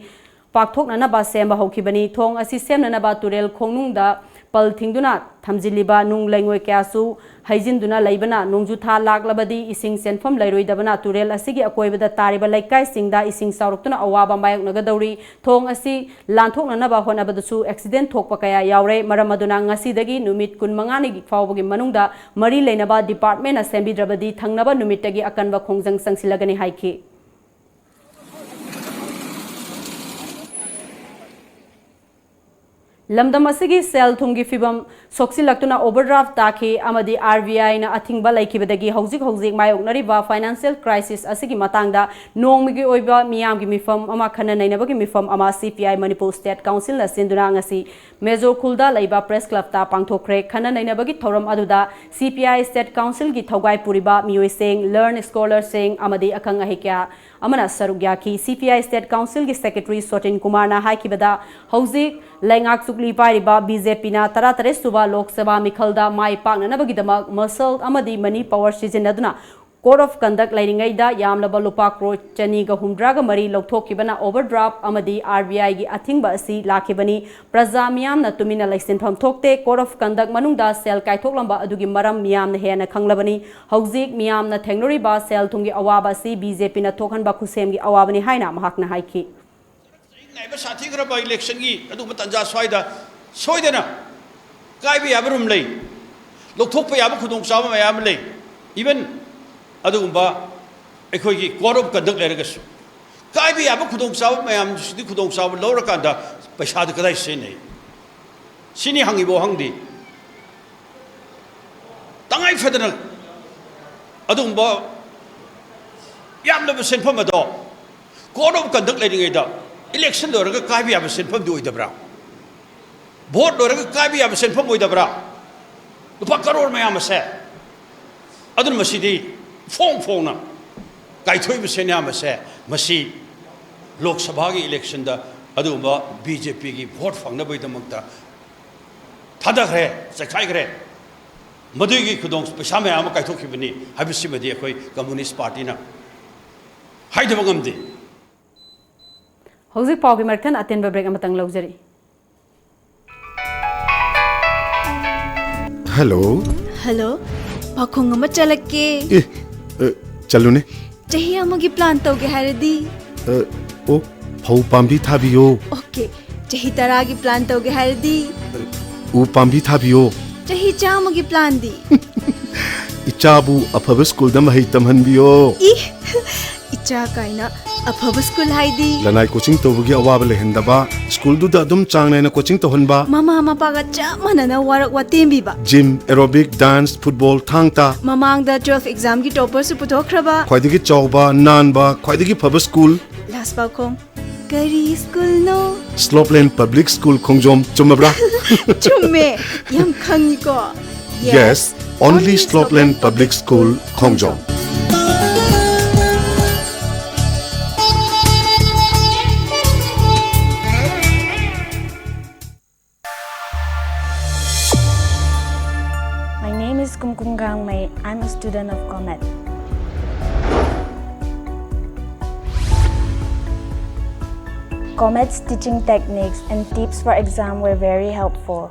ꯄꯥꯛꯊꯣꯛꯅꯅꯕ ꯁꯦꯝꯕ ꯍꯧꯈꯤꯕꯅꯤ꯫ ꯊꯣꯡ ꯑꯁꯤ ꯁꯦꯝꯅꯅꯕ ꯇꯨꯔꯦꯜ ꯈꯣꯡꯅꯨꯡꯗ ꯄꯜ ꯊꯤꯡꯗꯨꯅ ꯊꯝꯖꯤꯜꯂꯤꯕ ꯅꯨꯡ ꯂꯩꯉꯣꯏ ꯀꯌꯥꯁꯨ ꯍꯩꯖꯤꯟꯗꯨꯅ ꯂꯩꯕꯅ, ꯅꯣꯡꯖꯨ ꯊꯥ ꯂꯥꯛꯂꯕꯗꯤ ꯏꯁꯤꯡ ꯆꯦꯟꯐꯝ ꯂꯩꯔꯣꯏꯗꯕꯅ, ꯇꯨꯔꯦꯜ ꯑꯁꯤꯒꯤ ꯑꯀꯣꯏꯕꯗ ꯇꯥꯔꯤꯕ ꯂꯩꯀꯥꯏꯁꯤꯡꯗ ꯏꯁꯤꯡ ꯆꯥꯎꯔꯛꯇꯨꯅ ꯑꯋꯥꯕ ꯃꯥꯌꯣꯛꯅꯒꯗꯧꯔꯤ꯫ ꯊꯣꯡ ꯑꯁꯤ ꯂꯥꯟꯊꯣꯛꯅꯅꯕ ꯍꯣꯠꯅꯕꯗꯁꯨ ꯑꯦꯛꯁꯤꯗꯦꯟ ꯊꯣꯛꯄ ꯀꯌꯥ ꯌꯥꯎꯔꯦ꯫ ꯃꯔꯝ ꯑꯗꯨꯅ ꯉꯁꯤꯗꯒꯤ ꯅꯨꯃꯤꯠ ꯀꯨꯟꯃꯉꯥꯅꯤ ꯐꯥꯎꯕꯒꯤ ꯃꯅꯨꯡꯗ ꯃꯔꯤ ꯂꯩꯅꯕ ꯗꯤꯄꯥꯔꯠꯃꯦꯟꯅ ꯁꯦꯝꯕꯤꯗ꯭ꯔꯕꯗꯤ ꯊꯪꯅꯕ ꯅꯨꯃꯤꯠꯇꯒꯤ ꯑꯀꯟꯕ ꯈꯣꯡꯖꯪ ꯆꯪꯁꯤꯜꯂꯒꯅꯤ ꯍꯥꯏꯈꯤ꯫ ꯂꯝꯗꯝ ꯑꯁꯤꯒꯤ ꯁꯦꯜ ꯊꯨꯝꯒꯤ ꯐꯤꯕꯝ ꯁꯣꯛꯆꯤꯜꯂꯛꯇꯨꯅ ꯑꯣꯚꯔꯗ꯭ꯔꯥꯐ ꯇꯥꯈꯤ ꯑꯃꯗꯤ ꯑꯥꯔ ꯕꯤ ꯑꯥꯏꯅ ꯑꯊꯤꯡꯕ ꯂꯩꯈꯤꯕꯗꯒꯤ ꯍꯧꯖꯤꯛ ꯍꯧꯖꯤꯛ ꯃꯥꯌꯣꯛꯅꯔꯤꯕ ꯐꯥꯏꯅꯥꯟꯁꯤꯌꯦꯜ ꯀ꯭ꯔꯥꯏꯁꯤꯁ ꯑꯁꯤꯒꯤ ꯃꯇꯥꯡꯗ ꯅꯣꯡꯃꯒꯤ ꯑꯣꯏꯕ ꯃꯤꯌꯥꯝꯒꯤ ꯃꯤꯐꯝ ꯑꯃ, ꯈꯟꯅ ꯅꯩꯅꯕꯒꯤ ꯃꯤꯐꯝ ꯑꯃ ꯁꯤ ꯄꯤ ꯑꯥꯏ ꯃꯅꯤꯄꯨꯔ ꯁ꯭ꯇꯦꯠ ꯀꯥꯎꯟꯁꯤꯜꯅ ꯁꯤꯟꯗꯨꯅ ꯉꯁꯤ ꯃꯦꯖꯣꯔ ꯈꯨꯜꯗ ꯂꯩꯕ ꯄ꯭ꯔꯦꯁ ꯀ꯭ꯂꯕꯇ ꯄꯥꯡꯊꯣꯛꯈ꯭ꯔꯦ꯫ ꯈꯟꯅ ꯅꯩꯅꯕꯒꯤ ꯊꯧꯔꯝ ꯑꯗꯨꯗ ꯁꯤ ꯄꯤ ꯑꯥꯏ ꯁ꯭ꯇꯦꯠ ꯀꯥꯎꯟꯁꯤꯜꯒꯤ ꯊꯧꯒꯥꯏ ꯄꯨꯔꯤꯕ ꯃꯤꯑꯣꯏꯁꯤꯡ, ꯂꯔꯟ ꯁ꯭ꯀꯣꯂꯔꯁꯤꯡ ꯑꯃꯗꯤ ꯑꯈꯪ ꯑꯍꯩ ꯀꯌꯥ ꯑꯃꯅ ꯁꯔꯨꯛ ꯌꯥꯈꯤ꯫ ꯁꯤ ꯄꯤ ꯑꯥꯏ ꯁ꯭ꯇꯦꯠ ꯀꯥꯎꯟꯁꯤꯜꯒꯤ ꯁꯦꯀ꯭ꯔꯦꯇꯔꯤ ꯁꯣꯇꯤꯟ ꯀꯨꯃꯥꯔꯅ ꯍꯥꯏꯈꯤꯕꯗ, ꯍꯧꯖꯤꯛ ꯂꯩꯉꯥꯛ ꯆꯨꯛꯂꯤ ꯄꯥꯏꯔꯤꯕ ꯕꯤ ꯖꯦ ꯄꯤꯅ ꯇꯔꯥꯇꯔꯦꯠ ꯁꯨꯕ ꯂꯣꯛ ꯁꯚꯥ ꯃꯤꯈꯜꯗ ꯃꯥꯏ ꯄꯥꯛꯅꯅꯕꯒꯤꯗꯃꯛ ꯃꯁꯜ ꯑꯃꯗꯤ ꯃꯅꯤ ꯄꯋꯥꯔ ꯁꯤꯖꯤꯟꯅꯗꯨꯅ ꯀꯣꯗ ꯑꯣꯐ ꯀꯟꯗꯛ ꯂꯩꯔꯤꯉꯩꯗ ꯌꯥꯝꯂꯕ ꯂꯨꯄꯥ ꯀ꯭ꯔꯣꯔ ꯆꯅꯤꯒ ꯍꯨꯝꯗ꯭ꯔꯥꯒ ꯃꯔꯤ ꯂꯧꯊꯣꯛꯈꯤꯕꯅ ꯑꯣꯚꯔꯗ꯭ꯔꯥꯐ ꯑꯃꯗꯤ ꯑꯥꯔ ꯕꯤ ꯑꯥꯏꯒꯤ ꯑꯊꯤꯡꯕ ꯑꯁꯤ ꯂꯥꯛꯈꯤꯕꯅꯤ꯫ ꯄ꯭ꯔꯖꯥ ꯃꯤꯌꯥꯝꯅ ꯇꯨꯃꯤꯟꯅ ꯂꯩꯁꯤꯟꯐꯝ ꯊꯣꯛꯇꯦ꯫ ꯀꯣꯗ ꯑꯣꯐ ꯀꯟꯗꯛ ꯃꯅꯨꯡꯗ ꯁꯦꯜ ꯀꯥꯏꯊꯣꯛꯂꯝꯕ ꯑꯗꯨꯒꯤ ꯃꯔꯝ ꯃꯤꯌꯥꯝꯅ ꯍꯦꯟꯅ ꯈꯪꯂꯕꯅꯤ꯫ ꯍꯧꯖꯤꯛ ꯃꯤꯌꯥꯝꯅ ꯊꯦꯡꯅꯔꯤꯕ ꯁꯦꯜ ꯊꯨꯝꯒꯤ ꯑꯋꯥꯕ ꯑꯁꯤ ꯕꯤ ꯖꯦ ꯄꯤꯅ ꯊꯣꯛꯍꯟꯕ ꯈꯨꯠꯁꯦꯝꯒꯤ ꯑꯋꯥꯕꯅꯤ ꯍꯥꯏꯅ ꯃꯍꯥꯛꯅ ꯍꯥꯏꯈꯤ꯫ ꯅꯥꯏꯕ ꯁꯥꯊꯤꯈ꯭ꯔꯕ ꯏꯂꯦꯛꯁꯟꯒꯤ ꯑꯗꯨꯒꯨꯝꯕ ꯇꯥꯟꯖꯥ ꯁ꯭ꯋꯥꯏꯗ ꯁꯣꯏꯗꯅ ꯀꯥꯏꯕ ꯌꯥꯕ ꯔꯨꯝ ꯂꯩ, ꯂꯧꯊꯣꯛꯄ ꯌꯥꯕ ꯈꯨꯗꯣꯡꯆꯥꯕ ꯃꯌꯥꯝ ꯑꯃ ꯂꯩ꯫ ꯏꯚꯟ ꯑꯗꯨꯒꯨꯝꯕ ꯑꯩꯈꯣꯏꯒꯤ ꯀꯣꯗ ꯑꯣꯐ ꯀꯟꯗꯛ ꯂꯩꯔꯒꯁꯨ, ꯀꯥꯏꯕ ꯌꯥꯕ ꯈꯨꯗꯣꯡꯆꯥꯕ ꯃꯌꯥꯝꯁꯤꯗꯤ ꯈꯨꯗꯣꯡꯆꯥꯕ ꯂꯧꯔꯀꯥꯟꯗ ꯄꯩꯁꯥꯗꯨ ꯀꯗꯥꯏ ꯁꯤꯖꯤꯟꯅꯩ? ꯁꯤꯅꯤ ꯍꯪꯉꯤꯕ ꯋꯥꯍꯪꯗꯤ꯫ ꯇꯉꯥꯏ ꯐꯗꯅ ꯑꯗꯨꯒꯨꯝꯕ ꯌꯥꯝꯂꯕ ꯁꯦꯟꯐꯝ ꯑꯗꯣ ꯀꯣꯗ ꯑꯣꯐ ꯀꯟꯗꯛ ꯂꯩꯔꯤꯉꯩꯗ ꯏꯂꯦꯛꯁꯟ ꯂꯣꯏꯔꯒ ꯀꯥꯏꯕ ꯌꯥꯕ ꯁꯦꯟꯐꯝꯗꯤ ꯑꯣꯏꯗꯕ꯭ꯔꯥ? ꯚꯣꯠ ꯂꯣꯏꯔꯒ ꯀꯥꯏꯕ ꯌꯥꯕ ꯁꯦꯟꯐꯝ ꯑꯣꯏꯗꯕ꯭ꯔꯥ? ꯂꯨꯄꯥ ꯀꯔꯣꯔ ꯃꯌꯥꯝ ꯑꯁꯦ꯫ ꯑꯗꯨꯅ ꯃꯁꯤꯗꯤ ꯐꯣꯡ ꯐꯣꯡꯅ ꯀꯥꯏꯊꯣꯛꯏꯕ ꯁꯦꯅꯥ ꯑꯃꯁꯦ ꯃꯁꯤ ꯂꯣꯛ ꯁꯚꯥꯒꯤ ꯏꯂꯦꯛꯁꯟꯗ ꯑꯗꯨꯒꯨꯝꯕ ꯕꯤ ꯖꯦ ꯄꯤꯒꯤ ꯚꯣꯠ ꯐꯪꯅꯕꯒꯤꯗꯃꯛꯇ ꯊꯥꯗꯈ꯭ꯔꯦ, ꯆꯥꯏꯈꯥꯏꯈ꯭ꯔꯦ꯫ ꯃꯗꯨꯒꯤ ꯈꯨꯗꯣꯡ ꯄꯩꯁꯥ ꯃꯌꯥꯝ ꯑꯃ ꯀꯥꯏꯊꯣꯛꯈꯤꯕꯅꯤ ꯍꯥꯏꯕꯁꯤꯃꯗꯤ ꯑꯩꯈꯣꯏ ꯀꯝꯃꯨꯅꯤꯁ ꯄꯥꯔꯇꯤꯅ ꯍꯥꯏꯗꯕ ꯉꯝꯗꯦ꯫ ꯍꯧꯖꯤꯛ ꯄꯥꯎꯒꯤ ꯃꯔꯛꯊꯠꯅ ꯑꯇꯦꯟꯕ ꯕ꯭ꯔꯦꯛ ꯑꯃꯇꯪ ꯂꯧꯖꯔꯤ꯫ ꯍꯜꯂꯣ꯫ ꯍꯜꯂꯣ꯫ ꯄꯥꯈꯣꯡ ꯑꯃ ꯆꯠꯂꯛꯀꯦ꯫ ꯑꯦ, ꯑ, ꯆꯠꯂꯨꯅꯦ꯫ ꯆꯍꯤ ꯑꯃꯒꯤ ꯄ꯭ꯂꯥꯟ ꯇꯧꯒꯦ ꯍꯥꯏꯔꯗꯤ? ꯑ, ꯑꯣ, ꯐꯧ ꯄꯥꯝꯕꯤ ꯊꯥꯕꯤꯌꯣ꯫ ꯑꯣꯀꯦ꯫ ꯆꯍꯤ ꯇꯔꯥꯒꯤ ꯄ꯭ꯂꯥꯟ ꯇꯧꯒꯦ ꯍꯥꯏꯔꯗꯤ? ꯎ ꯄꯥꯝꯕꯤ ꯊꯥꯕꯤꯌꯣ꯫ ꯆꯍꯤ ꯆꯥꯝꯃꯒꯤ ꯄ꯭ꯂꯥꯟꯗꯤ? ꯏꯆꯥꯕꯨ ꯑꯐꯕ ꯁ꯭ꯀꯨꯜꯗ ꯃꯍꯩ ꯇꯝꯍꯟꯕꯤꯌꯣ꯫ ꯏ! ꯏꯆꯥ ꯀꯥꯏꯅ꯫ ꯑꯐꯕ ꯁ꯭ꯀꯨꯜ ꯍꯥꯏꯗꯤ? ꯂꯅꯥꯏ ꯀꯣꯆꯤꯡ ꯇꯧꯕꯒꯤ ꯑꯋꯥꯕ ꯂꯩꯍꯟꯗꯕ, ꯁ꯭ꯀꯨꯜꯗꯨꯗ ꯑꯗꯨꯝ ꯆꯥꯡ ꯅꯥꯏꯅ ꯀꯣꯆꯤꯡ ꯇꯧꯍꯟꯕ꯫ ꯃꯃꯥ ꯃꯄꯥꯒ ꯆꯞ ꯃꯥꯟꯅꯅ ꯋꯥꯔꯛ ꯋꯥꯇꯦꯝꯕꯤꯕ꯫ ꯖꯤꯝ, ꯑꯦꯔꯣꯕꯤꯛ, ꯗꯥꯟꯁ, ꯐꯨꯠꯕꯣꯜ, ꯊꯥꯡ ꯇꯥ꯫ ꯃꯃꯥꯡꯗ ꯇꯨꯋꯦꯜꯐ ꯑꯦꯛꯖꯥꯝꯒꯤ ꯇꯣꯄꯔꯁꯨ ꯄꯨꯊꯣꯛꯈ꯭ꯔꯕ꯫ ꯈ꯭ꯋꯥꯏꯗꯒꯤ ꯆꯥꯎꯕ, ꯅꯥꯟꯕ, ꯈ꯭ꯋꯥꯏꯗꯒꯤ ꯐꯕ ꯁ꯭ꯀꯨꯜ꯫ ꯂꯥꯁ ꯄꯥꯎꯈꯣꯡ꯫ ꯀꯔꯤ ꯁ꯭ꯀꯨꯜꯅꯣ? ꯁ꯭ꯂꯣꯞꯂꯦꯟ ꯄꯕ꯭ꯂꯤꯛ ꯁ꯭ꯀꯨꯜ ꯈꯣꯡꯖꯣꯝ, ꯆꯨꯝꯃꯕ꯭ꯔꯥ? ꯆꯨꯝꯃꯦ꯫ ꯌꯥꯝ ꯈꯪꯉꯤꯀꯣ꯫ Yes, only Slopeland Public School, Khongjom. My name is Kumkum Gangmei. I'm a student of COMET. COMET's teaching techniques and tips for exam were very helpful.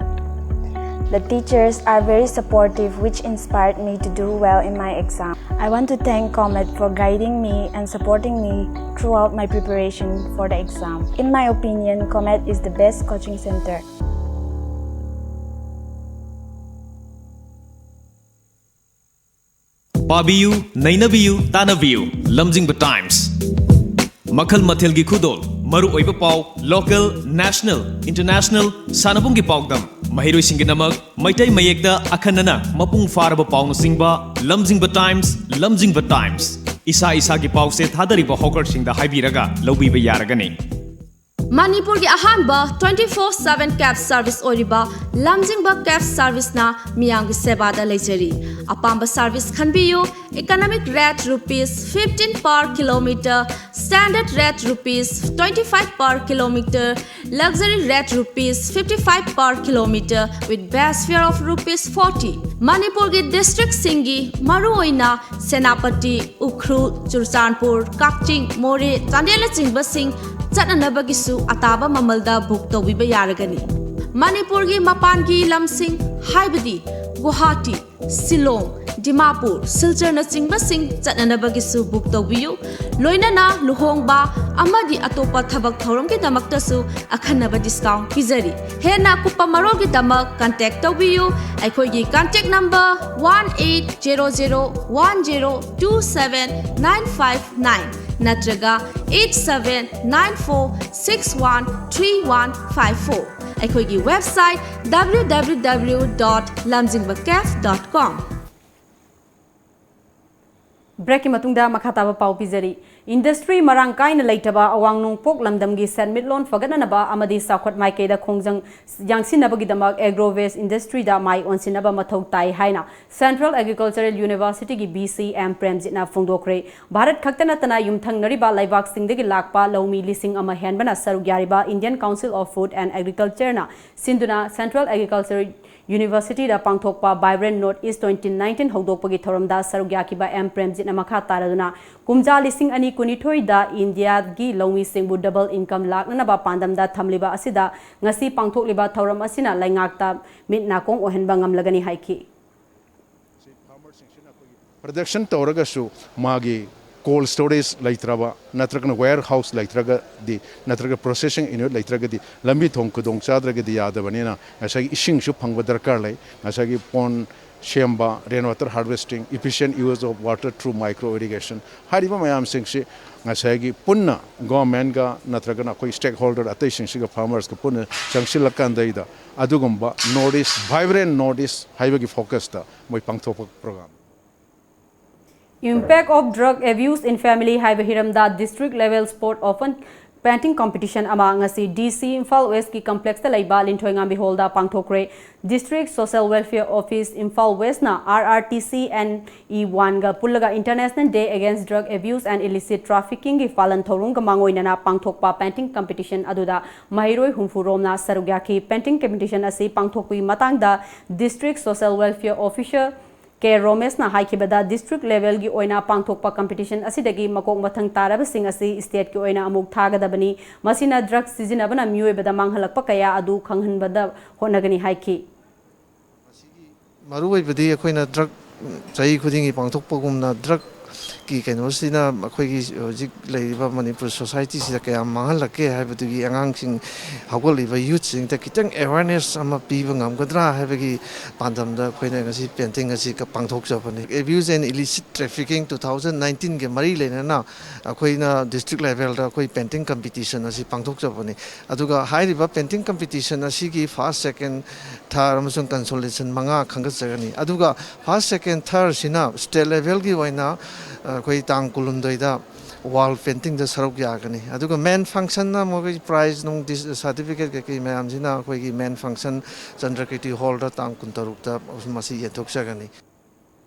The teachers are very supportive, which inspired me to do well in my exam. I want to thank COMET for guiding me and supporting me throughout my preparation for the exam. In my opinion, COMET is the best coaching center. ꯄꯥꯕꯤꯌꯨ, ꯅꯩꯅꯕꯤꯌꯨ, ꯇꯥꯟꯅꯕꯤꯌꯨ꯫ ꯂꯝꯖꯤꯡꯕ times. ꯃꯈꯜ ꯃꯊꯦꯜꯒꯤ ꯈꯨꯗꯣꯜ, ꯃꯔꯨꯑꯣꯏꯕ ꯄꯥꯎ, local, national, international, ꯁꯥꯟꯅꯕꯨꯡꯒꯤ ꯄꯥꯎꯗꯝ, ꯃꯍꯩꯔꯣꯏꯁꯤꯡꯒꯤꯗꯃꯛ Meitei ꯃꯌꯦꯛꯇ ꯑꯈꯟꯅꯅ ꯃꯄꯨꯡ ꯐꯥꯔꯕ ꯄꯥꯎꯅꯆꯤꯡꯕ, ꯂꯝꯖꯤꯡꯕ ꯇꯥꯏꯝꯁ, ꯂꯝꯖꯤꯡꯕ ꯇꯥꯏꯝꯁ꯫ ꯏꯁꯥ ꯏꯁꯥꯒꯤ ꯄꯥꯎꯁꯦ ꯊꯥꯗꯔꯤꯕ ꯍꯣꯀꯔꯁꯤꯡꯗ ꯍꯥꯏꯕꯤꯔꯒ ꯂꯧꯕꯤꯕ ꯌꯥꯔꯒꯅꯤ꯫ ꯃꯅꯤꯄꯨꯔꯒꯤ ꯑꯍꯥꯟꯕ twenty four seven cab service ꯑꯣꯏꯔꯤꯕ ꯂꯝꯖꯤꯡꯕ cab serviceꯅ ꯃꯤꯌꯥꯝꯒꯤ ꯁꯦꯕꯥꯗ ꯂꯩꯖꯔꯤ꯫ ꯑꯄꯥꯝꯕ service ꯈꯟꯕꯤꯌꯨ꯫ Economic rate rupees fifteen per kilometer, standard rate rupees twenty five per kilometer, luxury rate rupees fifty five per kilometer with base fare of rupees forty꯫ ꯃꯅꯤꯄꯨꯔꯒꯤ districtꯁꯤꯡꯒꯤ ꯃꯔꯨꯑꯣꯏꯅ ꯁꯦꯅꯥꯄꯇꯤ, ꯎꯈ꯭ꯔꯨꯜ, ꯆꯨꯔꯆꯥꯟꯄꯨꯔ, ꯀꯛꯆꯤꯡ, ꯃꯣꯔꯦ, ꯆꯥꯟꯗꯦꯜꯅꯆꯤꯡꯕꯁꯤꯡ ꯆꯠꯅꯅꯕꯒꯤꯁꯨ ꯑꯇꯥꯕ ꯃꯃꯜꯗ book ꯇꯧꯕꯤꯕ ꯌꯥꯔꯒꯅꯤ꯫ ꯃꯅꯤꯄꯨꯔꯒꯤ ꯃꯄꯥꯟꯒꯤ ꯂꯝꯁꯤꯡ ꯍꯥꯏꯕꯗꯤ ꯒꯨꯋꯥꯍꯥꯇꯤ, ꯁꯤꯂꯣꯡ, ꯗꯤꯃꯥꯄꯨꯔ, ꯁꯤꯜꯆꯔꯅꯆꯤꯡꯕꯁꯤꯡ ꯆꯠꯅꯅꯕꯒꯤꯁꯨ book ꯇꯧꯕꯤꯌꯨ꯫ ꯂꯣꯏꯅꯅ ꯂꯨꯍꯣꯡꯕ ꯑꯃꯗꯤ ꯑꯇꯣꯞꯄ ꯊꯕꯛ ꯊꯧꯔꯝꯒꯤꯗꯃꯛꯇꯁꯨ ꯑꯈꯟꯅꯕ discount ꯄꯤꯖꯔꯤ꯫ ꯍꯦꯟꯅ ꯑꯀꯨꯞꯄ ꯃꯔꯣꯜꯒꯤꯗꯃꯛ contact ꯇꯧꯕꯤꯌꯨ꯫ ꯑꯩꯈꯣꯏꯒꯤ contact number one eight zero zero one zero two seven nine five nine ꯅꯠꯇ꯭ꯔꯒ eight seven nine four six one three one five four꯫ ꯑꯩꯈꯣꯏꯒꯤ website W W W dot lamjingbacaf dot com꯫ Breakꯀꯤ ꯃꯇꯨꯡꯗ ꯃꯈꯥ ꯇꯥꯕ ꯄꯥꯎ ꯄꯤꯖꯔꯤ꯫ Industry ꯃꯔꯥꯡ ꯀꯥꯏꯅ ꯂꯩꯇꯕ ꯑꯋꯥꯡ ꯅꯣꯡꯄꯣꯛ ꯂꯝꯗꯝꯒꯤ ꯁꯦꯟꯃꯤꯠꯂꯣꯟ ꯐꯒꯠꯅꯅꯕ ꯑꯃꯗꯤ ꯆꯥꯎꯈꯠ ꯃꯥꯏꯀꯩꯗ ꯈꯣꯡꯖꯪ ꯌꯥꯡꯁꯤꯟꯅꯕꯒꯤꯗꯃꯛ agro waste industryꯗ ꯃꯥꯏ ꯑꯣꯟꯁꯤꯟꯅꯕ ꯃꯊꯧ ꯇꯥꯏ ꯍꯥꯏꯅ Central Agricultural Universityꯒꯤ V C M ꯄ꯭ꯔꯦꯝꯖꯤꯠꯅ ꯐꯣꯡꯗꯣꯛꯈ꯭ꯔꯦ꯫ Bharat ꯈꯛꯇ ꯅꯠꯇꯅ ꯌꯨꯝꯊꯪꯅꯔꯤꯕ ꯂꯩꯕꯥꯛꯁꯤꯡꯗꯒꯤ ꯂꯥꯛꯄ ꯂꯧꯃꯤ ꯂꯤꯁꯤꯡ ꯑꯃ ꯍꯦꯟꯕꯅ ꯁꯔꯨꯛ ꯌꯥꯔꯤꯕ Indian Council of Food and Agricultureꯅ ꯁꯤꯟꯗꯨꯅ Central Agricultural Universityꯗ ꯄꯥꯡꯊꯣꯛꯄ Vibrant North East twenty nineteen ꯍꯧꯗꯣꯛꯄꯒꯤ ꯊꯧꯔꯝꯗ ꯁꯔꯨꯛ ꯌꯥꯈꯤꯕ ꯑꯦꯝ ꯄ꯭ꯔꯦꯝꯖꯤꯠꯅ ꯃꯈꯥ ꯇꯥꯔꯗꯨꯅ, ꯀꯨꯝꯖꯥ ꯂꯤꯁꯤꯡ ꯑꯅꯤ ꯀꯨꯟꯅꯤꯊꯣꯏꯗ ꯏꯟꯗꯤꯌꯥꯒꯤ ꯂꯧꯃꯤꯁꯤꯡꯕꯨ double income ꯂꯥꯛꯅꯅꯕ ꯄꯥꯟꯗꯝꯗ ꯊꯝꯂꯤꯕ ꯑꯁꯤꯗ ꯉꯁꯤ ꯄꯥꯡꯊꯣꯛꯂꯤꯕ ꯊꯧꯔꯝ ꯑꯁꯤꯅ ꯂꯩꯉꯥꯛꯇ ꯃꯤꯠ ꯅꯥꯀꯣꯡ ꯑꯣꯏꯍꯟꯕ ꯉꯝꯂꯒꯅꯤ ꯍꯥꯏꯈꯤ꯫ Production ꯇꯧꯔꯒꯁꯨ ꯃꯥꯒꯤ cold storage ꯂꯩꯇ꯭ꯔꯕ ꯅꯠꯇ꯭ꯔꯒꯅ warehouse ꯂꯩꯇ꯭ꯔꯒꯗꯤ ꯅꯠꯇ꯭ꯔꯒ processing unit ꯂꯩꯇ꯭ꯔꯒꯗꯤ ꯂꯝꯕꯤ ꯊꯣꯡ ꯈꯨꯗꯣꯡ ꯆꯥꯗ꯭ꯔꯒꯗꯤ ꯌꯥꯗꯕꯅꯤꯅ ꯉꯁꯥꯏꯒꯤ ꯏꯁꯤꯡꯁꯨ ꯐꯪꯕ ꯗꯔꯀꯥꯔ ꯂꯩ꯫ ꯉꯁꯥꯏꯒꯤ pond ꯁꯦꯝꯕ, rain water harvesting, efficient use of water through micro irrigation ꯍꯥꯏꯔꯤꯕ ꯃꯌꯥꯝꯁꯤꯡꯁꯤ ꯉꯁꯥꯏꯒꯤ ꯄꯨꯟꯅ governmentꯒ ꯅꯠꯇ꯭ꯔꯒꯅ ꯑꯩꯈꯣꯏ stakeholder ꯑꯇꯩꯁꯤꯡꯁꯤꯒ farmersꯀ ꯄꯨꯟꯅ ꯆꯪꯁꯤꯜꯂꯀꯥꯟꯗꯩꯗ ꯑꯗꯨꯒꯨꯝꯕ North East, Vibrant North East ꯍꯥꯏꯕꯒꯤ focusꯇ ꯃꯣꯏ ꯄꯥꯡꯊꯣꯛꯄ program꯫ Impact of Drug Abuse in Family ꯍꯥꯏꯕ ꯍꯤꯔꯝꯗ District Level Sport Open Painting competition ꯑꯃ ꯉꯁꯤ D C Imphal West ꯀꯤ complex ꯇ ꯂꯩꯕ ꯂꯤꯟꯊꯣꯏꯉꯥꯝꯕꯤ hall ꯗ ꯄꯥꯡꯊꯣꯛꯈ꯭ꯔꯦ꯫ District Social Welfare Office Imphal West ꯅ R R T C and E one ꯒ ꯄꯨꯜꯂꯒ International Day Against Drug Abuse and Illicit Trafficking ꯒꯤ ꯄꯥꯂꯟ ꯊꯧꯔꯝꯒ ꯃꯥꯡꯑꯣꯏꯅꯅ ꯄꯥꯡꯊꯣꯛꯄ painting competition ꯑꯗꯨꯗ ꯃꯍꯩꯔꯣꯏ ꯍꯨꯝꯐꯨ ꯔꯣꯝꯅ ꯁꯔꯨꯛ ꯌꯥꯈꯤ꯫ Painting competition ꯑꯁꯤ ꯄꯥꯡꯊꯣꯛꯄꯒꯤ ꯃꯇꯥꯡꯗ District Social Welfare Officer ꯀꯦ ꯔꯣꯃꯦꯁꯅ ꯍꯥꯏꯈꯤꯕꯗ, district level ꯒꯤ ꯑꯣꯏꯅ ꯄꯥꯡꯊꯣꯛꯄ competition ꯑꯁꯤꯗꯒꯤ ꯃꯀꯣꯛ ꯃꯊꯪ ꯇꯥꯔꯕꯁꯤꯡ ꯑꯁꯤ state ꯀꯤ ꯑꯣꯏꯅ ꯑꯃꯨꯛ ꯊꯥꯒꯗꯕꯅꯤ꯫ ꯃꯁꯤꯅ drug ꯁꯤꯖꯤꯟꯅꯕꯅ ꯃꯤꯑꯣꯏꯕꯗ ꯃꯥꯡꯍꯜꯂꯛꯄ ꯀꯌꯥ ꯑꯗꯨ ꯈꯪꯍꯟꯕꯗ ꯍꯣꯠꯅꯒꯅꯤ ꯍꯥꯏꯈꯤ꯫ ꯃꯔꯨꯑꯣꯏꯕꯗꯤ ꯑꯩꯈꯣꯏꯅ drug ꯆꯍꯤ ꯈꯨꯗꯤꯡꯒꯤ ꯄꯥꯡꯊꯣꯛꯄꯒꯨꯝꯅ drug ꯀꯤ ꯀꯩꯅꯣꯁꯤꯅ ꯑꯩꯈꯣꯏꯒꯤ ꯍꯧꯖꯤꯛ ꯂꯩꯔꯤꯕ ꯃꯅꯤꯄꯨꯔ society ꯁꯤꯗ ꯀꯌꯥꯝ ꯃꯥꯡꯍꯜꯂꯛꯀꯦ ꯍꯥꯏꯕꯗꯨꯒꯤ ꯑꯉꯥꯡꯁꯤꯡ ꯍꯧꯒꯠꯂꯤꯕ youth ꯁꯤꯡꯗ ꯈꯤꯇꯪ awareness ꯑꯃ ꯄꯤꯕ ꯉꯝꯒꯗ꯭ꯔꯥ ꯍꯥꯏꯕꯒꯤ ꯄꯥꯟꯗꯝꯗ ꯑꯩꯈꯣꯏꯅ ꯉꯁꯤ painting ꯑꯁꯤ ꯄꯥꯡꯊꯣꯛꯆꯕꯅꯤ꯫ Abuse and Illicit Trafficking two thousand nineteen ꯒꯤ ꯃꯔꯤ ꯂꯩꯅꯅ ꯑꯩꯈꯣꯏꯅ district level ꯗ ꯑꯩꯈꯣꯏ painting competition ꯑꯁꯤ ꯄꯥꯡꯊꯣꯛꯆꯕꯅꯤ꯫ ꯑꯗꯨꯒ ꯍꯥꯏꯔꯤꯕ painting competition ꯑꯁꯤꯒꯤ first, second, third ꯑꯃꯁꯨꯡ consolation ꯃꯉꯥ ꯈꯟꯒꯠꯆꯒꯅꯤ꯫ ꯑꯗꯨꯒ first, second, third ꯁꯤꯅ state level ꯒꯤ ꯑꯣꯏꯅ ꯑꯩꯈꯣꯏ ꯇꯥꯡ ꯀꯨꯟꯍꯨꯝꯗꯣꯏꯗ wall painting ꯗ ꯁꯔꯨꯛ ꯌꯥꯒꯅꯤ꯫ ꯑꯗꯨꯒ main function ꯅ ꯃꯈꯣꯏꯒꯤ prize ꯅꯨꯡ dis-, certificate ꯀꯩꯀꯩ ꯃꯌꯥꯝꯁꯤꯅ ꯑꯩꯈꯣꯏꯒꯤ main function ꯆꯟꯗ꯭ꯔꯀꯤꯔꯇꯤ hall ꯗ ꯇꯥꯡ ꯀꯨꯟꯇꯔꯨꯛꯇ ꯃꯁꯤ ꯌꯦꯟꯊꯣꯛꯆꯒꯅꯤ꯫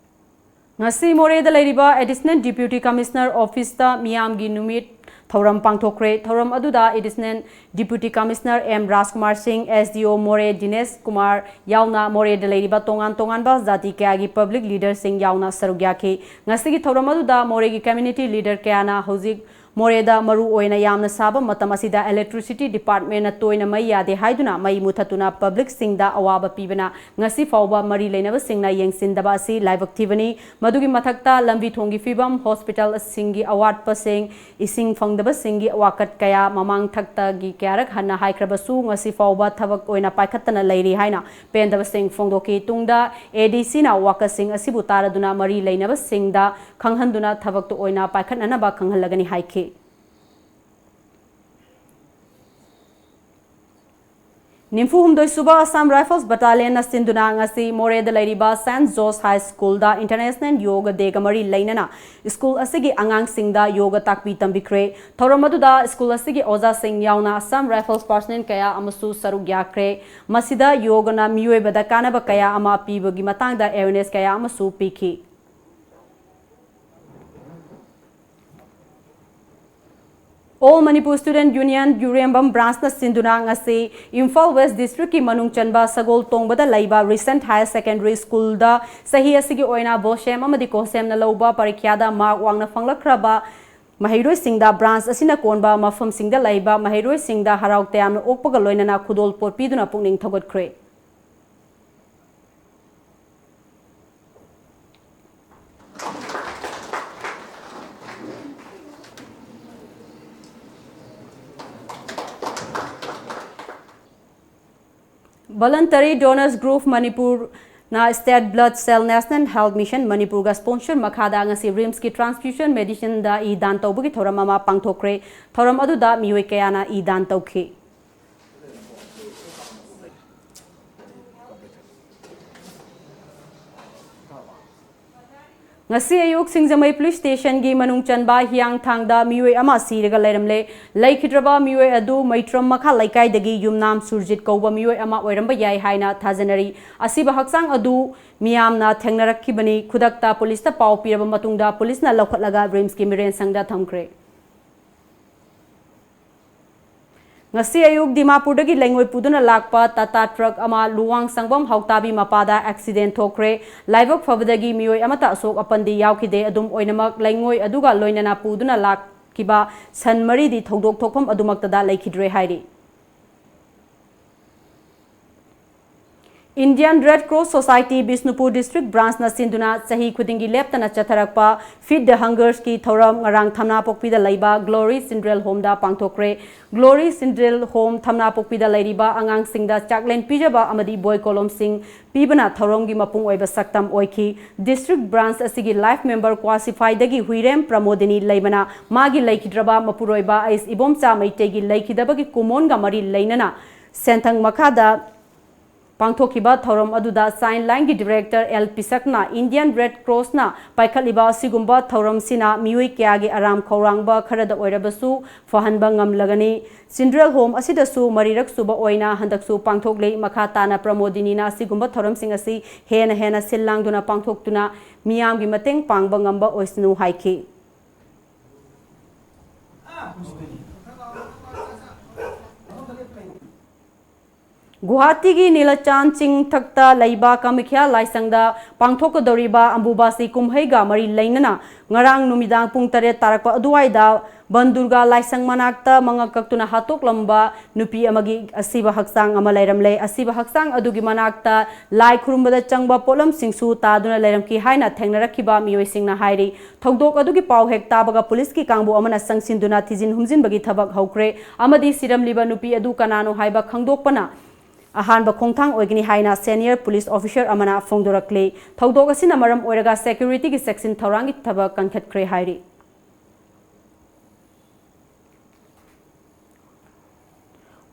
ꯉꯁꯤ ꯃꯣꯔꯦꯗ ꯂꯩꯔꯤꯕ Additional Deputy Commissioner Office ꯇ ꯃꯤꯌꯥꯝꯒꯤ ꯅꯨꯃꯤꯠ ꯊꯧꯔꯝ ꯄꯥꯡꯊꯣꯛꯈ꯭ꯔꯦ꯫ ꯊꯧꯔꯝ ꯑꯗꯨꯗ Additional Deputy Commissioner ꯑꯦꯝ ꯔꯥꯖꯀꯨꯃꯥꯔ ꯁꯤꯡ, S D O ꯃꯣꯔꯦ ꯗꯤꯅꯦꯁ ꯀꯨꯃꯥꯔ ꯌꯥꯎꯅ ꯃꯣꯔꯦꯗ ꯂꯩꯔꯤꯕ ꯇꯣꯉꯥꯟ ꯇꯣꯉꯥꯟꯕ ꯖꯥꯇꯤ ꯀꯌꯥꯒꯤ public leader ꯁꯤꯡ ꯌꯥꯎꯅ ꯁꯔꯨꯛ ꯌꯥꯈꯤ꯫ ꯉꯁꯤꯒꯤ ꯊꯧꯔꯝ ꯑꯗꯨꯗ ꯃꯣꯔꯦꯒꯤ community leader ꯀꯌꯥꯅ ꯍꯧꯖꯤꯛ ꯃꯣꯔꯦꯗ ꯃꯔꯨ ꯑꯣꯏꯅ ꯌꯥꯝꯅ ꯁꯥꯕ ꯃꯇꯝ ꯑꯁꯤꯗ electricity department ꯅ ꯇꯣꯏꯅ ꯃꯩ ꯌꯥꯗꯦ ꯍꯥꯏꯗꯨꯅ ꯃꯩ ꯃꯨꯊꯠꯇꯨꯅ public ꯁꯤꯡꯗ ꯑꯋꯥꯕ ꯄꯤꯕꯅ ꯉꯁꯤ ꯐꯥꯎꯕ ꯃꯔꯤ ꯂꯩꯅꯕꯁꯤꯡꯅ ꯌꯦꯡꯁꯤꯟꯗꯕ ꯑꯁꯤ ꯂꯥꯏꯕꯛ ꯊꯤꯕꯅꯤ꯫ ꯃꯗꯨꯒꯤ ꯃꯊꯛꯇ ꯂꯝꯕꯤ ꯊꯣꯡꯒꯤ ꯐꯤꯕꯝ, hospital ꯁꯤꯡꯒꯤ ꯑꯋꯥꯠꯄꯁꯤꯡ, ꯏꯁꯤꯡ ꯐꯪꯗꯕꯁꯤꯡꯒꯤ ꯑꯋꯥꯀꯠ ꯀꯌꯥ ꯃꯃꯥꯡ ꯊꯛꯇꯒꯤ ꯀꯌꯥꯔꯛ ꯍꯟꯅ ꯍꯥꯏꯈ꯭ꯔꯕꯁꯨ ꯉꯁꯤ ꯐꯥꯎꯕ ꯊꯕꯛ ꯑꯣꯏꯅ ꯄꯥꯏꯈꯠꯇꯅ ꯂꯩꯔꯤ ꯍꯥꯏꯅ ꯄꯦꯟꯗꯕꯁꯤꯡ ꯐꯣꯡꯗꯣꯛꯈꯤ꯫ ꯇꯨꯡꯗ A D C ꯅ ꯑꯋꯥꯀꯠꯁꯤꯡ ꯑꯁꯤꯕꯨ ꯇꯥꯔꯗꯨꯅ ꯃꯔꯤ ꯂꯩꯅꯕꯁꯤꯡꯗ ꯈꯪꯍꯟꯗꯨꯅ ꯊꯕꯛꯇꯨ ꯑꯣꯏꯅ ꯄꯥꯏꯈꯠꯅꯅꯕ ꯈꯪꯍꯜꯂꯒꯅꯤ ꯍꯥꯏꯈꯤ꯫ ꯅꯤꯐꯨ ꯍꯨꯝꯗꯣꯏ ꯁꯨꯕ Assam Rifles Battalionꯅ ꯁꯤꯟꯗꯨꯅ ꯉꯁꯤ ꯃꯣꯔꯦꯗ ꯂꯩꯔꯤꯕ Saint George High Schoolꯗ International Yoga Dayꯒ ꯃꯔꯤ ꯂꯩꯅꯅ ꯁ꯭ꯀꯨꯜ ꯑꯁꯤꯒꯤ ꯑꯉꯥꯡꯁꯤꯡꯗ ꯌꯣꯒ ꯇꯥꯛꯄꯤ ꯇꯝꯕꯤꯈ꯭ꯔꯦ꯫ ꯊꯧꯔꯝ ꯑꯗꯨꯗ ꯁ꯭ꯀꯨꯜ ꯑꯁꯤꯒꯤ ꯑꯣꯖꯥꯁꯤꯡ ꯌꯥꯎꯅ Assam Rifles personnel ꯀꯌꯥ ꯑꯃꯁꯨ ꯁꯔꯨꯛ ꯌꯥꯈ꯭ꯔꯦ꯫ ꯃꯁꯤꯗ ꯌꯣꯒꯅ ꯃꯤꯑꯣꯏꯕꯗ ꯀꯥꯟꯅꯕ ꯀꯌꯥ ꯑꯃ ꯄꯤꯕꯒꯤ ꯃꯇꯥꯡꯗ awareness ꯀꯌꯥ ꯑꯃꯁꯨ ꯄꯤꯈꯤ꯫ All Manipur Student Union ꯌꯨꯔꯦꯝꯕꯝ branchꯅ ꯁꯤꯟꯗꯨꯅ ꯉꯁꯤ Imphal West Districtꯀꯤ ꯃꯅꯨꯡ ꯆꯟꯕ ꯁꯒꯣꯜ ꯇꯣꯡꯕꯗ ꯂꯩꯕ Risen Higher Secondary Schoolꯗ ꯆꯍꯤ ꯑꯁꯤꯒꯤ ꯑꯣꯏꯅ BOSEM ꯑꯃꯗꯤ COHSEMꯅ ꯂꯧꯕ ꯄꯔꯤꯈ꯭ꯌꯥꯗ mark ꯋꯥꯡꯅ ꯐꯪꯂꯛꯈ꯭ꯔꯕ ꯃꯍꯩꯔꯣꯏꯁꯤꯡꯗ branch ꯑꯁꯤꯅ ꯀꯣꯟꯕ ꯃꯐꯝꯁꯤꯡꯗ ꯂꯩꯕ ꯃꯍꯩꯔꯣꯏꯁꯤꯡꯗ ꯍꯔꯥꯎ ꯇꯌꯥꯝꯅ ꯑꯣꯛꯄꯒ ꯂꯣꯏꯅꯅ ꯈꯨꯗꯣꯜꯄꯣꯠ ꯄꯤꯗꯨꯅ ꯄꯨꯛꯅꯤꯡ ꯊꯧꯒꯠꯈ꯭ꯔꯦ꯫ Voluntary Donors Group Manipurꯅ State Blood Cell National Health Mission ꯃꯅꯤꯄꯨꯔꯒ sponsor ꯃꯈꯥꯗ ꯉꯁꯤ RIMSꯀꯤ transfusion medicineꯗ ꯏ ꯗꯥꯟ ꯇꯧꯕꯒꯤ ꯊꯧꯔꯝ ꯑꯃ ꯄꯥꯡꯊꯣꯛꯈ꯭ꯔꯦ꯫ ꯊꯧꯔꯝ ꯑꯗꯨꯗ ꯃꯤꯑꯣꯏ ꯀꯌꯥꯅ ꯏ ꯗꯥꯟ ꯇꯧꯈꯤ꯫ ꯉꯁꯤ ꯑꯌꯨꯛ ꯁꯤꯡꯖꯃꯩ police stationꯒꯤ ꯃꯅꯨꯡ ꯆꯟꯕ ꯍꯤꯌꯥꯡꯊꯥꯡꯗ ꯃꯤꯑꯣꯏ ꯑꯃ ꯁꯤꯔꯒ ꯂꯩꯔꯝꯂꯦ꯫ ꯂꯩꯈꯤꯗ꯭ꯔꯕ ꯃꯤꯑꯣꯏ ꯑꯗꯨ ꯃꯩꯇ꯭ꯔꯝ ꯃꯈꯥ ꯂꯩꯀꯥꯏꯗꯒꯤ ꯌꯨꯝꯅꯥꯝ ꯁꯨꯔꯖꯤꯠ ꯀꯧꯕ ꯃꯤꯑꯣꯏ ꯑꯃ ꯑꯣꯏꯔꯝꯕ ꯌꯥꯏ ꯍꯥꯏꯅ ꯊꯥꯖꯅꯔꯤ꯫ ꯑꯁꯤꯕ ꯍꯛꯆꯥꯡ ꯑꯗꯨ ꯃꯤꯌꯥꯝꯅ ꯊꯦꯡꯅꯔꯛꯈꯤꯕꯅꯤ꯫ ꯈꯨꯗꯛꯇ policeꯇ ꯄꯥꯎ ꯄꯤꯔꯕ ꯃꯇꯨꯡꯗ policeꯅ ꯂꯧꯈꯠꯂꯒ RIMSꯀꯤ ꯃꯤꯔꯦꯟꯁꯪꯗ ꯊꯝꯈ꯭ꯔꯦ꯫ ꯉꯁꯤ ꯑꯌꯨꯛ ꯗꯤꯃꯥꯄꯨꯔꯗꯒꯤ ꯂꯩꯉꯣꯏ ꯄꯨꯗꯨꯅ ꯂꯥꯛꯄ Tata truck ꯑꯃ ꯂꯨꯋꯥꯡ ꯁꯪꯕꯝ ꯍꯥꯎꯇꯥꯕꯤ ꯃꯄꯥꯗ accident ꯊꯣꯛꯈ꯭ꯔꯦ꯫ ꯂꯥꯏꯕꯛ ꯐꯕꯗꯒꯤ ꯃꯤꯑꯣꯏ ꯑꯃꯠꯇ ꯑꯁꯣꯛ ꯑꯄꯟꯗꯤ ꯌꯥꯎꯈꯤꯗꯦ꯫ ꯑꯗꯨꯝ ꯑꯣꯏꯅꯃꯛ, ꯂꯩꯉꯣꯏ ꯑꯗꯨꯒ ꯂꯣꯏꯅꯅ ꯄꯨꯗꯨꯅ ꯂꯥꯛꯈꯤꯕ ꯁꯟ ꯃꯔꯤꯗꯤ ꯊꯧꯗꯣꯛ ꯊꯣꯛꯐꯝ ꯑꯗꯨꯃꯛꯇꯗ ꯂꯩꯈꯤꯗ꯭ꯔꯦ ꯍꯥꯏꯔꯤ꯫ Indian Red Cross Society Bishnupur district branchꯅ ꯁꯤꯟꯗꯨꯅ ꯆꯍꯤ ꯈꯨꯗꯤꯡꯒꯤ ꯂꯦꯞꯇꯅ ꯆꯠꯊꯔꯛꯄ Feed the Hungersꯀꯤ ꯊꯧꯔꯝ ꯉꯔꯥꯡ ꯊꯝꯅꯥꯄꯣꯛꯄꯤꯗ ꯂꯩꯕ Glory Children Homeꯗ ꯄꯥꯡꯊꯣꯛꯈ꯭ꯔꯦ꯫ Glory Children Home ꯊꯝꯅꯥꯄꯣꯛꯄꯤꯗ ꯂꯩꯔꯤꯕ ꯑꯉꯥꯡꯁꯤꯡꯗ ꯆꯥꯛꯂꯦꯟ ꯄꯤꯖꯕ ꯑꯃꯗꯤ ꯕꯣꯏ ꯀꯣꯂꯣꯝꯁꯤꯡ ꯄꯤꯕꯅ ꯊꯧꯔꯝꯒꯤ ꯃꯄꯨꯡ ꯑꯣꯏꯕ ꯁꯛꯇꯝ ꯑꯣꯏꯈꯤ꯫ District branch ꯑꯁꯤꯒꯤ life member ꯀ꯭ꯋꯥꯁꯤꯐꯥꯏꯗꯒꯤ ꯍꯨꯏꯔꯦꯝ ꯄ꯭ꯔꯃꯣꯗꯤꯅꯤ ꯂꯩꯃꯅ ꯃꯥꯒꯤ ꯂꯩꯈꯤꯗ꯭ꯔꯕ ꯃꯄꯨꯔꯣꯏꯕ ꯑꯩꯁ ꯏꯕꯣꯝꯆꯥ ꯃꯩꯇꯩꯒꯤ ꯂꯩꯈꯤꯗꯕꯒꯤ ꯀꯨꯃꯣꯟꯒ ꯃꯔꯤ ꯂꯩꯅꯅ ꯁꯦꯟꯊꯪ ꯃꯈꯥꯗ ꯄꯥꯡꯊꯣꯛꯈꯤꯕ ꯊꯧꯔꯝ ꯑꯗꯨꯗ Childlineꯒꯤ Director L ꯄꯤꯁꯛꯅ Indian Red Crossꯅ ꯄꯥꯏꯈꯠꯂꯤꯕ ꯑꯁꯤꯒꯨꯝꯕ ꯊꯧꯔꯝꯁꯤꯅ ꯃꯤꯑꯣꯏ ꯀꯌꯥꯒꯤ ꯑꯔꯥꯝ ꯈꯧꯔꯥꯡꯕ ꯈꯔꯗ ꯑꯣꯏꯔꯕꯁꯨ ꯐꯍꯟꯕ ꯉꯝꯂꯒꯅꯤ꯫ Children Home ꯑꯁꯤꯗꯁꯨ ꯃꯔꯤꯔꯛ ꯁꯨꯕ ꯑꯣꯏꯅ ꯍꯟꯗꯛꯁꯨ ꯄꯥꯡꯊꯣꯛꯂꯤ꯫ ꯃꯈꯥ ꯇꯥꯅ ꯄ꯭ꯔꯃꯣꯗꯤꯅꯤꯅ ꯑꯁꯤꯒꯨꯝꯕ ꯊꯧꯔꯝꯁꯤꯡ ꯑꯁꯤ ꯍꯦꯟꯅ ꯍꯦꯟꯅ ꯁꯤꯜ ꯂꯥꯡꯗꯨꯅ ꯄꯥꯡꯊꯣꯛꯇꯨꯅ ꯃꯤꯌꯥꯝꯒꯤ ꯃꯇꯦꯡ ꯄꯥꯡꯕ ꯉꯝꯕ ꯑꯣꯏꯁꯅꯨ ꯍꯥꯏꯈꯤ꯫ ꯒꯨꯋꯥꯍꯥꯇꯤꯒꯤ ꯅꯤꯂꯆꯥꯟ ꯆꯤꯡꯊꯛꯇ ꯂꯩꯕ ꯀꯥꯃꯈ꯭ꯌꯥ ꯂꯥꯏꯁꯪꯗ ꯄꯥꯡꯊꯣꯛꯀꯗꯧꯔꯤꯕ ꯑꯝꯕꯨꯕꯥꯁꯤ ꯀꯨꯝꯍꯩꯒ ꯃꯔꯤ ꯂꯩꯅꯅ ꯉꯔꯥꯡ ꯅꯨꯃꯤꯗꯥꯡ ꯄꯨꯡ ꯇꯔꯦꯠ ꯇꯥꯔꯛꯄ ꯑꯗꯨꯋꯥꯏꯗ ꯕꯟ ꯗꯨꯔꯒꯥ ꯂꯥꯏꯁꯪ ꯃꯅꯥꯛꯇ ꯃꯉꯛ ꯀꯛꯇꯨꯅ ꯍꯥꯠꯇꯣꯛꯂꯝꯕ ꯅꯨꯄꯤ ꯑꯃꯒꯤ ꯑꯁꯤꯕ ꯍꯛꯆꯥꯡ ꯑꯃ ꯂꯩꯔꯝꯂꯦ꯫ ꯑꯁꯤꯕ ꯍꯛꯆꯥꯡ ꯑꯗꯨꯒꯤ ꯃꯅꯥꯛꯇ ꯂꯥꯏ ꯈꯨꯔꯨꯝꯕꯗ ꯆꯪꯕ ꯄꯣꯠꯂꯝꯁꯤꯡꯁꯨ ꯇꯥꯗꯨꯅ ꯂꯩꯔꯝꯈꯤ ꯍꯥꯏꯅ ꯊꯦꯡꯅꯔꯛꯈꯤꯕ ꯃꯤꯑꯣꯏꯁꯤꯡꯅ ꯍꯥꯏꯔꯤ꯫ ꯊꯧꯗꯣꯛ ꯑꯗꯨꯒꯤ ꯄꯥꯎ ꯍꯦꯛ ꯇꯥꯕꯒ ꯄꯨꯂꯤꯁꯀꯤ ꯀꯥꯡꯕꯨ ꯑꯃꯅ ꯆꯪꯁꯤꯟꯗꯨꯅ ꯊꯤꯖꯤꯟ ꯍꯨꯝꯖꯤꯟꯕꯒꯤ ꯊꯕꯛ ꯍꯧꯈ꯭ꯔꯦ ꯑꯃꯗꯤ ꯁꯤꯔꯝꯂꯤꯕ ꯅꯨꯄꯤ ꯑꯗꯨ ꯀꯅꯥꯅꯣ ꯍꯥꯏꯕ ꯈꯪꯗꯣꯛꯄꯅ ꯑꯍꯥꯟꯕ ꯈꯣꯡꯊꯥꯡ ꯑꯣꯏꯒꯅꯤ ꯍꯥꯏꯅ senior police officer ꯑꯃꯅ ꯐꯣꯡꯗꯣꯔꯛꯂꯤ꯫ ꯊꯧꯗꯣꯛ ꯑꯁꯤꯅ ꯃꯔꯝ ꯑꯣꯏꯔꯒ securityꯒꯤ ꯆꯦꯛꯁꯤꯟ ꯊꯧꯔꯥꯡꯒꯤ ꯊꯕꯛ ꯀꯟꯈꯠꯈ꯭ꯔꯦ ꯍꯥꯏꯔꯤ꯫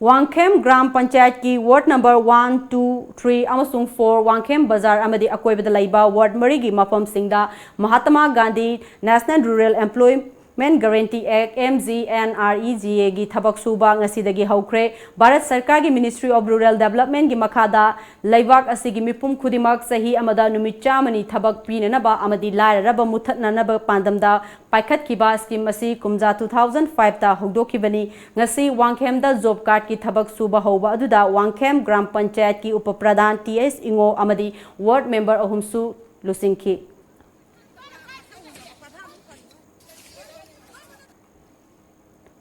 ꯋꯥꯡꯈꯦꯝ ꯒ꯭ꯔꯥꯝ ꯄꯟꯆꯥꯌꯠꯀꯤ ward number one, two, three ꯑꯃꯁꯨꯡ four, ꯋꯥꯡꯈꯦꯝ ꯕꯖꯥꯔ ꯑꯃꯗꯤ ꯑꯀꯣꯏꯕꯗ ꯂꯩꯕ ward ꯃꯔꯤꯒꯤ ꯃꯐꯝꯁꯤꯡꯗ Mahatma Gandhi National Rural Employment Guarantee Act, M G N R E G Aꯒꯤ ꯊꯕꯛ ꯁꯨꯕ ꯉꯁꯤꯗꯒꯤ ꯍꯧꯈ꯭ꯔꯦ꯫ ꯚꯥꯔꯠ ꯁꯔꯀꯥꯔꯒꯤ Ministry of Rural Developmentꯒꯤ ꯃꯈꯥꯗ ꯂꯩꯕꯥꯛ ꯑꯁꯤꯒꯤ ꯃꯤꯄꯨꯝ ꯈꯨꯗꯤꯡꯃꯛ ꯆꯍꯤ ꯑꯃꯗ ꯅꯨꯃꯤꯠ ꯆꯥꯝꯃꯅꯤ ꯊꯕꯛ ꯄꯤꯅꯅꯕ ꯑꯃꯗꯤ ꯂꯥꯏꯔꯔꯕ ꯃꯨꯊꯠꯅꯅꯕ ꯄꯥꯟꯗꯝꯗ ꯄꯥꯏꯈꯠꯈꯤꯕ scheme ꯑꯁꯤ ꯀꯨꯝꯖꯥ two thousand fiveꯇ ꯍꯧꯗꯣꯛꯈꯤꯕꯅꯤ꯫ ꯉꯁꯤ ꯋꯥꯡꯈꯦꯝꯗ job cardꯀꯤ ꯊꯕꯛ ꯁꯨꯕ ꯍꯧꯕ ꯑꯗꯨꯗ ꯋꯥꯡꯈꯦꯝ ꯒ꯭ꯔꯥꯝ ꯄꯟꯆꯥꯌꯠꯀꯤ ꯎꯄ ꯄ꯭ꯔꯙꯥꯟ ꯇꯤ ꯑꯩꯆ ꯏꯉꯣ ꯑꯃꯗꯤ ward member ꯑꯍꯨꯝꯁꯨ ꯂꯨꯆꯤꯡꯈꯤ꯫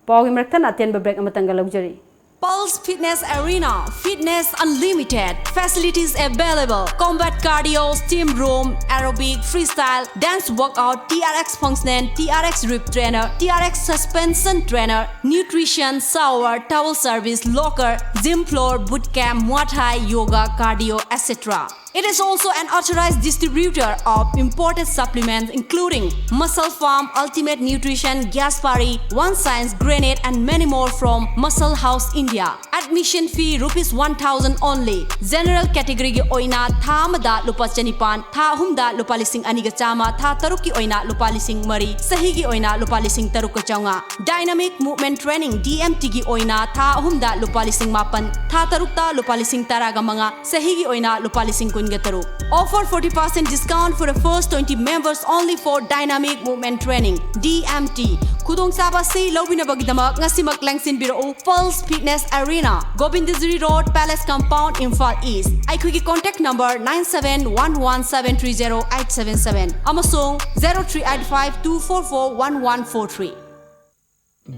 ꯄꯥꯎꯒꯤ ꯃꯔꯛꯇ ꯑꯇꯦꯟꯕ break ꯑꯃꯇꯪꯒ ꯂꯧꯖꯔꯤ꯫ Pulse Fitness Arena, fitness unlimited, facilities available, combat Cardio, steam room, aerobic, freestyle, dance workout, T R X functional, T R X rib trainer, T R X suspension trainer, nutrition, shower, towel service, locker, gym floor, boot camp, Muay Thai, yoga, cardio, et cetera. It is also an authorized distributor of imported supplements including Muscle Farm, Ultimate Nutrition, Gaspari, One Science, Granite, and many more from Muscle House India. Admission fee rupees one thousand only. General category ꯒꯤ ꯑꯣꯏꯅ ꯊꯥ ꯑꯃꯗ ꯂꯨꯄꯥ ꯆꯅꯤꯄꯥꯟ, ꯊꯥ ꯑꯍꯨꯝꯗ ꯂꯨꯄꯥ ꯂꯤꯁꯤꯡ ꯑꯅꯤꯒ ꯆꯥꯝꯃ, ꯊꯥ ꯇꯔꯨꯛꯀꯤ ꯑꯣꯏꯅ ꯂꯨꯄꯥ ꯂꯤꯁꯤꯡ ꯃꯔꯤ, ꯆꯍꯤꯒꯤ ꯑꯣꯏꯅ ꯂꯨꯄꯥ ꯂꯤꯁꯤꯡ ꯇꯔꯨꯛꯀ ꯆꯥꯝꯃꯉꯥ꯫ Dynamic Movement Training, D M T ꯒꯤ ꯑꯣꯏꯅ ꯊꯥ ꯑꯍꯨꯝꯗ ꯂꯨꯄꯥ ꯂꯤꯁꯤꯡ ꯃꯥꯄꯟ, ꯊꯥ ꯇꯔꯨꯛꯇ ꯂꯨꯄꯥ ꯂꯤꯁꯤꯡ ꯇꯔꯥꯒ ꯃꯉꯥ, ꯆꯍꯤꯒꯤ ꯑꯣꯏꯅ ꯂꯨꯄꯥ ꯂꯤꯁꯤꯡ ꯀꯨꯟꯒ ꯇꯔꯨꯛ꯫ Offer forty percent discount for the first twenty members only for Dynamic Movement Training, D M T꯫ ꯈꯨꯗꯣꯡꯆꯥꯕ ꯑꯁꯤ ꯂꯧꯕꯤꯅꯕꯒꯤꯗꯃꯛ ꯉꯁꯤꯃꯛ ꯂꯦꯡꯁꯤꯟꯕꯤꯔꯛꯎ꯫ Pulse Fitness Arena, Govindagiri Road, Palace Compound, Imphal East꯫ ꯑꯩꯈꯣꯏꯒꯤ contact number nine seven one one seven three zero eight seven seven ꯑꯃꯁꯨꯡ zero three eight five two four four one one four three꯫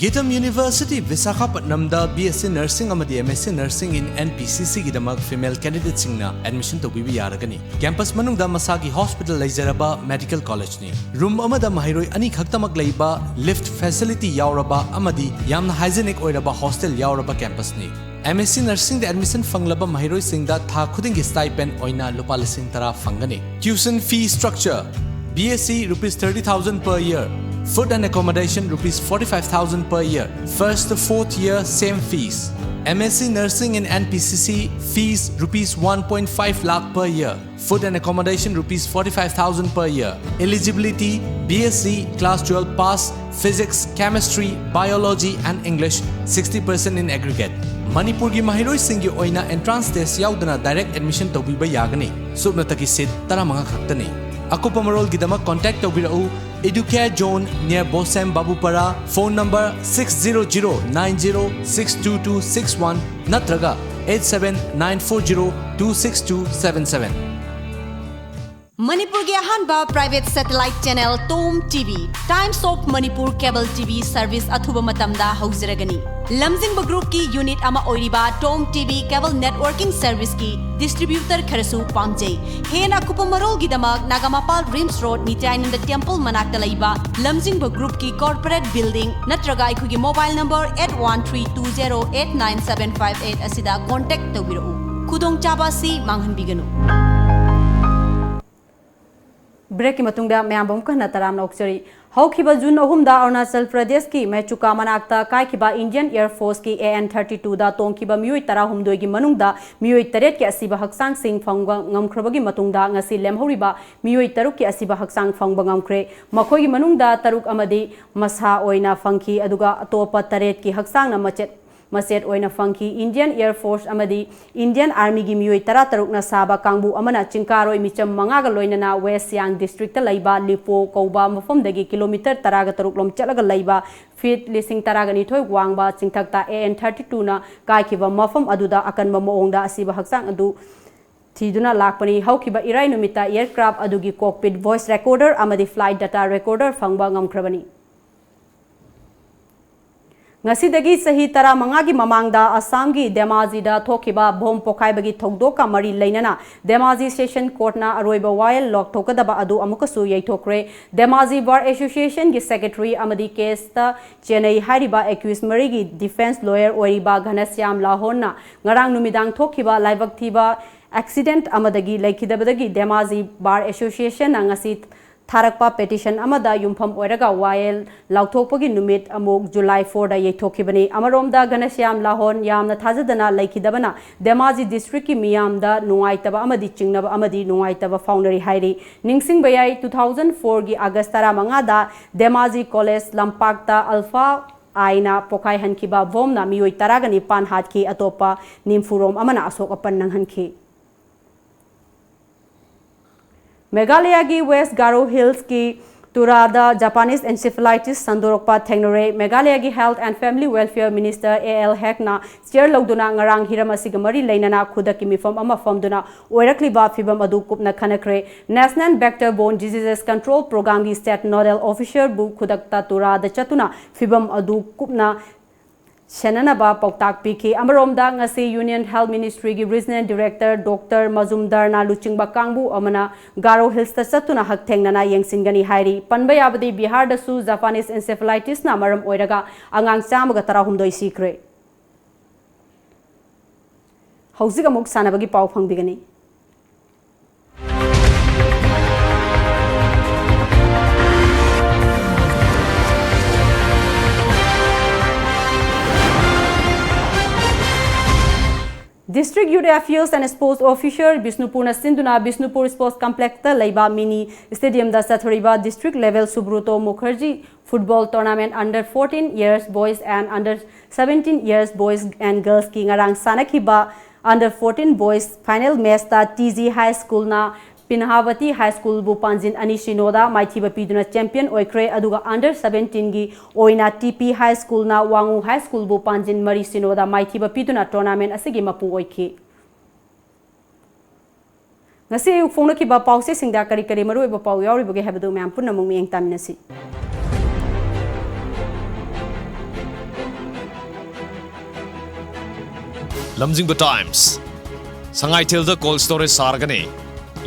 GITAM university ꯕꯤꯁꯥꯈꯥꯄꯠꯅꯝꯗ B S C Nursing ꯑꯃꯗꯤ M S C Nursing in N P C C ꯒꯤꯗꯃꯛ female candidateꯁꯤꯡꯅ admission ꯇꯧꯕꯤꯕ ꯌꯥꯔꯒꯅꯤ꯫ Campus ꯃꯅꯨꯡꯗ ꯃꯁꯥꯒꯤ hospital ꯂꯩꯖꯔꯕ medical collegeꯅꯤ꯫ Room ꯑꯃꯗ ꯃꯍꯩꯔꯣꯏ ꯑꯅꯤꯈꯛꯇꯃꯛ ꯂꯩꯕ, lift facility ꯌꯥꯎꯔꯕ ꯑꯃꯗꯤ ꯌꯥꯝꯅ hygienic ꯑꯣꯏꯔꯕ hostel ꯌꯥꯎꯔꯕ campusꯅꯤ꯫ M S C Nursingꯗ admission ꯐꯪꯂꯕ ꯃꯍꯩꯔꯣꯏꯁꯤꯡꯗ ꯊꯥ ꯈꯨꯗꯤꯡꯒꯤ stipend ꯑꯣꯏꯅ ꯂꯨꯄꯥ ꯂꯤꯁꯤꯡ ꯇꯔꯥ ꯐꯪꯒꯅꯤ꯫ Tuition fee structure: B S C rupees thirty thousand per year, food and accommodation rupees forty-five thousand per year, first to fourth year same fees. M S C Nursing in N P C C fees rupees one point five lakh per year, food and accommodation rupees forty-five thousand per year. Eligibility: B S C, class twelve pass, physics, chemistry, biology and English, sixty percent in aggregate. ꯃꯅꯤꯄꯨꯔꯒꯤ ꯃꯍꯩꯔꯣꯏꯁꯤꯡꯒꯤ ꯑꯣꯏꯅ entrance test ꯌꯥꯎꯗꯅ direct admission ꯇꯧꯕꯤꯕ ꯌꯥꯒꯅꯤ꯫ ꯁꯨꯞꯅꯇꯒꯤ seat ꯇꯔꯥꯃꯉꯥ ꯈꯛꯇꯅꯤ꯫ ꯑꯀꯨꯞꯄ ꯃꯔꯣꯜꯒꯤꯗꯃꯛ contact ꯇꯧꯕꯤꯔꯛꯎ Educare Zone near Bosem Babupara, phone number six zero zero nine zero six two two six one ꯅꯠꯇ꯭ꯔꯒ eight seven nine four zero two six two seven seven꯫ ꯃꯅꯤꯄꯨꯔꯒꯤ ꯑꯍꯥꯟꯕ private satellite channel Tom T V, Times of Manipur cable T V service ꯑꯊꯨꯕ ꯃꯇꯝꯗ ꯍꯧꯖꯔꯒꯅꯤ꯫ ꯂꯝꯖꯤꯡꯕ groupꯀꯤ unit ꯑꯃ ꯑꯣꯏꯔꯤꯕ Tom T V cable networking serviceꯀꯤ distributor ꯈꯔꯁꯨ ꯄꯥꯝꯖꯩ꯫ ꯍꯦꯟꯅ ꯑꯀꯨꯞꯄ ꯃꯔꯣꯜꯒꯤꯗꯃꯛ ꯅꯥꯒꯥꯃꯄꯥꯜ RIMS Road ꯅꯤꯇ꯭ꯌꯥꯅꯟꯗ temple ꯃꯅꯥꯛꯇ ꯂꯩꯕ ꯂꯝꯖꯤꯡꯕ groupꯀꯤ corporate building ꯅꯠꯇ꯭ꯔꯒ ꯑꯩꯈꯣꯏꯒꯤ mobile number eight one three two zero eight nine seven five eight ꯑꯁꯤꯗ contact ꯇꯧꯕꯤꯔꯛꯎ꯫ ꯈꯨꯗꯣꯡꯆꯥꯕ ꯑꯁꯤ ꯃꯥꯡꯍꯟꯕꯤꯒꯅꯨ꯫ Breakꯀꯤ ꯃꯇꯨꯡꯗ ꯃꯌꯥꯝꯕꯨ ꯑꯃꯨꯛ ꯍꯟꯅ ꯇꯔꯥꯝꯅ ꯑꯣꯛꯆꯔꯤ꯫ ꯍꯧꯈꯤꯕ June ꯑꯍꯨꯝꯗ ꯑꯔꯨꯅꯥꯆꯜ ꯄ꯭ꯔꯗꯦꯁꯀꯤ ꯃꯦꯆꯨꯀꯥ ꯃꯅꯥꯛꯇ ꯀꯥꯏꯈꯤꯕ Indian Air Forceꯀꯤ A N thirty twoꯗ ꯇꯣꯡꯈꯤꯕ ꯃꯤꯑꯣꯏ ꯇꯔꯥꯍꯨꯝꯗꯣꯏꯒꯤ ꯃꯅꯨꯡꯗ ꯃꯤꯑꯣꯏ ꯇꯔꯦꯠꯀꯤ ꯑꯁꯤꯕ ꯍꯛꯆꯥꯡꯁꯤꯡ ꯐꯪꯕ ꯉꯝꯈ꯭ꯔꯕꯒꯤ ꯃꯇꯨꯡꯗ ꯉꯁꯤ ꯂꯦꯝꯍꯧꯔꯤꯕ ꯃꯤꯑꯣꯏ ꯇꯔꯨꯛꯀꯤ ꯑꯁꯤꯕ ꯍꯛꯆꯥꯡ ꯐꯪꯕ ꯉꯝꯈ꯭ꯔꯦ꯫ ꯃꯈꯣꯏꯒꯤ ꯃꯅꯨꯡꯗ ꯇꯔꯨꯛ ꯑꯃꯗꯤ ꯃꯁꯥ ꯑꯣꯏꯅ ꯐꯪꯈꯤ, ꯑꯗꯨꯒ ꯑꯇꯣꯞꯄ ꯇꯔꯦꯠꯀꯤ ꯍꯛꯆꯥꯡꯅ ꯃꯆꯦꯠ ꯃꯆꯦꯠ ꯑꯣꯏꯅ ꯐꯪꯈꯤ꯫ Indian Air Force ꯑꯃꯗꯤ Indian Armyꯒꯤ ꯃꯤꯑꯣꯏ ꯇꯔꯥꯇꯔꯨꯛꯅ ꯁꯥꯕ ꯀꯥꯡꯕꯨ ꯑꯃꯅ ꯆꯤꯡꯀꯥꯔꯣꯏ ꯃꯤꯆꯝ ꯃꯉꯥꯒ ꯂꯣꯏꯅꯅ West Siang districtꯇ ꯂꯩꯕ ꯂꯤꯄꯣ ꯀꯧꯕ ꯃꯐꯝꯗꯒꯤ kilometre ꯇꯔꯥꯒ ꯇꯔꯨꯛ ꯂꯣꯝ ꯆꯠꯂꯒ ꯂꯩꯕ feet ꯂꯤꯁꯤꯡ ꯇꯔꯥꯒ ꯅꯤꯊꯣꯏ ꯋꯥꯡꯕ ꯆꯤꯡꯊꯛꯇ A N thirty twoꯅ ꯀꯥꯏꯈꯤꯕ ꯃꯐꯝ ꯑꯗꯨꯗ ꯑꯀꯟꯕ ꯃꯑꯣꯡꯗ ꯑꯁꯤꯕ ꯍꯛꯆꯥꯡ ꯑꯗꯨ ꯊꯤꯗꯨꯅ ꯂꯥꯛꯄꯅꯤ꯫ ꯍꯧꯈꯤꯕ ꯏꯔꯥꯏ ꯅꯨꯃꯤꯠꯇ aircraft ꯑꯗꯨꯒꯤ cockpit voice recorder ꯑꯃꯗꯤ flight data recorder ꯐꯪꯕ ꯉꯝꯈ꯭ꯔꯕꯅꯤ꯫ ꯉꯁꯤꯗꯒꯤ ꯆꯍꯤ ꯇꯔꯥꯃꯉꯥꯒꯤ ꯃꯃꯥꯡꯗ ꯑꯁꯥꯝꯒꯤ ꯙꯦꯃꯥꯖꯤꯗ ꯊꯣꯛꯈꯤꯕ ꯕꯣꯝ ꯄꯣꯈꯥꯏꯕꯒꯤ ꯊꯧꯗꯣꯛꯀ ꯃꯔꯤ ꯂꯩꯅꯅ ꯙꯦꯃꯥꯖꯤ Session Courtꯅ ꯑꯔꯣꯏꯕ ꯋꯥꯌꯦꯜ ꯂꯥꯎꯊꯣꯛꯀꯗꯕ ꯑꯗꯨ ꯑꯃꯨꯛꯀꯁꯨ ꯌꯩꯊꯣꯛꯈ꯭ꯔꯦ꯫ ꯙꯦꯃꯥꯖꯤ Bar Associationꯒꯤ secretary ꯑꯃꯗꯤ caseꯇ ꯆꯦꯟꯅꯩ ꯍꯥꯏꯔꯤꯕ accused ꯃꯔꯤꯒꯤ defence lawyer ꯑꯣꯏꯔꯤꯕ ꯘꯅꯁ꯭ꯌꯥꯝ ꯂꯥꯍꯣꯟꯅ ꯉꯔꯥꯡ ꯅꯨꯃꯤꯗꯥꯡ ꯊꯣꯛꯈꯤꯕ ꯂꯥꯏꯕꯛ ꯊꯤꯕ accident ꯑꯃꯗꯒꯤ ꯂꯩꯈꯤꯗꯕꯗꯒꯤ ꯙꯦꯃꯥꯖꯤ Bar Associationꯅ ꯉꯁꯤ ꯊꯥꯔꯛꯄ petition ꯑꯃꯗ ꯌꯨꯝꯐꯝ ꯑꯣꯏꯔꯒ ꯋꯥꯌꯦꯜ ꯂꯥꯎꯊꯣꯛꯄꯒꯤ ꯅꯨꯃꯤꯠ ꯑꯃꯨꯛ July fourꯗ ꯌꯩꯊꯣꯛꯈꯤꯕꯅꯤ꯫ ꯑꯃꯔꯣꯝꯗ ꯘꯅꯁ꯭ꯌꯥꯝ ꯂꯥꯍꯣꯟ ꯌꯥꯝꯅ ꯊꯥꯖꯗꯅ ꯂꯩꯈꯤꯗꯕꯅ ꯙꯦꯃꯥꯖꯤ districtꯀꯤ ꯃꯤꯌꯥꯝꯗ ꯅꯨꯡꯉꯥꯏꯇꯕ ꯑꯃꯗꯤ ꯆꯤꯡꯅꯕ ꯑꯃꯗꯤ ꯅꯨꯡꯉꯥꯏꯇꯕ ꯐꯥꯎꯅꯔꯤ ꯍꯥꯏꯔꯤ꯫ ꯅꯤꯡꯁꯤꯡꯕ ꯌꯥꯏ, two thousand fourꯒꯤ August ꯇꯔꯥꯃꯉꯥꯗ ꯙꯦꯃꯥꯖꯤ college ꯂꯝꯄꯥꯛꯇ Alpha Iꯅ ꯄꯣꯈꯥꯏꯍꯟꯈꯤꯕ ꯕꯣꯝꯅ ꯃꯤꯑꯣꯏ ꯇꯔꯥꯒ ꯅꯤꯄꯥꯟ ꯍꯥꯠꯈꯤ, ꯑꯇꯣꯞꯄ ꯅꯤꯝꯐꯨꯔꯣꯝ ꯑꯃꯅ ꯑꯁꯣꯛ ꯑꯄꯟ ꯅꯪꯍꯟꯈꯤ꯫ ꯃꯦꯘꯥꯂꯌꯥꯒꯤ West Garo Hillsꯀꯤ ꯇꯨꯔꯥꯗ Japanese encephalitis ꯁꯟꯗꯣꯔꯛꯄ ꯊꯦꯡꯅꯔꯦ꯫ ꯃꯦꯘꯥꯂꯌꯒꯤ Health and Family Welfare Minister A L ꯍꯦꯛꯅ ꯆꯤꯌꯔ ꯂꯧꯗꯨꯅ ꯉꯔꯥꯡ ꯍꯤꯔꯝ ꯑꯁꯤꯒ ꯃꯔꯤ ꯂꯩꯅꯅ ꯈꯨꯗꯛꯀꯤ ꯃꯤꯐꯝ ꯑꯃ ꯐꯝꯗꯨꯅ ꯑꯣꯏꯔꯛꯂꯤꯕ ꯐꯤꯚꯝ ꯑꯗꯨ ꯀꯨꯞꯅ ꯈꯟꯅꯈ꯭ꯔꯦ꯫ National Vector Borne Diseases Control Programmeꯒꯤ State Nodal Officerꯕꯨ ꯈꯨꯗꯛꯇ ꯇꯨꯔꯥꯗ ꯆꯠꯇꯨꯅ ꯐꯤꯚꯝ ꯑꯗꯨ ꯀꯨꯞꯅ ꯁꯦꯟꯅꯅꯕ ꯄꯥꯎꯇꯥꯛ ꯄꯤꯈꯤ꯫ ꯑꯃꯔꯣꯝꯗ, ꯉꯁꯤ Union Health Ministryꯒꯤ Regional Director Doctor ꯃꯖꯨꯝꯗꯥꯔꯅ ꯂꯨꯆꯤꯡꯕ ꯀꯥꯡꯕꯨ ꯑꯃꯅ ꯒꯥꯔꯣ ꯍꯤꯜꯁꯇ ꯆꯠꯇꯨꯅ ꯍꯛꯊꯦꯡꯅꯅ ꯌꯦꯡꯁꯤꯟꯒꯅꯤ ꯍꯥꯏꯔꯤ꯫ ꯄꯟꯕ ꯌꯥꯕꯗꯤ, ꯕꯤꯍꯥꯔꯗꯁꯨ Japanese encephalitisꯅ ꯃꯔꯝ ꯑꯣꯏꯔꯒ ꯑꯉꯥꯡ ꯆꯥꯝꯃꯒ ꯇꯔꯥꯍꯨꯝꯗꯣꯏ ꯁꯤꯈ꯭ꯔꯦ꯫ ꯍꯧꯖꯤꯛ ꯑꯃꯨꯛ ꯁꯥꯟꯅꯕꯒꯤ ꯄꯥꯎ ꯐꯪꯕꯤꯒꯅꯤ꯫ District Youth Affairs and Sports Officer ꯕꯤꯁꯅꯨꯄꯨꯔꯅ ꯁꯤꯟꯗꯨꯅ ꯕꯤꯁꯅꯨꯄꯨꯔ Sports Complexꯇ ꯂꯩꯕ mini stadiumꯗ ꯆꯠꯊꯔꯤꯕ district level Subroto Mukherjee football tournament under fourteen years boys and under seventeen years boys and girlsꯀꯤ ꯉꯔꯥꯡ ꯁꯥꯟꯅꯈꯤꯕ under fourteen boys final matchꯇ T G High Schoolꯅ ꯄꯤꯟꯍꯥꯕꯇꯤ High Schoolꯕꯨ ꯄꯥꯟꯖꯤꯟ ꯑꯅꯤ ꯁꯤꯅꯣꯗ ꯃꯥꯏꯊꯤꯕ ꯄꯤꯗꯨꯅ champion ꯑꯣꯏꯈ꯭ꯔꯦ꯫ ꯑꯗꯨꯒ under seventeenꯒꯤ ꯑꯣꯏꯅ T P High Schoolꯅ ꯋꯥꯉꯨ High Schoolꯕꯨ ꯄꯥꯟꯖꯤꯟ ꯃꯔꯤ ꯁꯤꯅꯣꯗ ꯃꯥꯏꯊꯤꯕ ꯄꯤꯗꯨꯅ tournament ꯑꯁꯤꯒꯤ ꯃꯄꯨ ꯑꯣꯏꯈꯤ꯫ ꯉꯁꯤ ꯑꯌꯨꯛ ꯐꯣꯡꯂꯛꯈꯤꯕ ꯄꯥꯎꯆꯦꯁꯤꯡꯗ ꯀꯔꯤ ꯀꯔꯤ ꯃꯔꯨꯑꯣꯏꯕ ꯄꯥꯎ ꯌꯥꯎꯔꯤꯕꯒꯦ ꯍꯥꯏꯕꯗꯨ ꯃꯌꯥꯝ ꯄꯨꯟꯅ ꯑꯃꯨꯛ ꯃꯤꯠꯌꯦꯡ ꯇꯥꯃꯤꯟꯅꯁꯤ꯫ ꯂꯝꯖꯤꯡꯕ Times꯫ ꯁꯉꯥꯏꯊꯦꯜꯗ cold storage ꯁꯥꯔꯒꯅꯤ꯫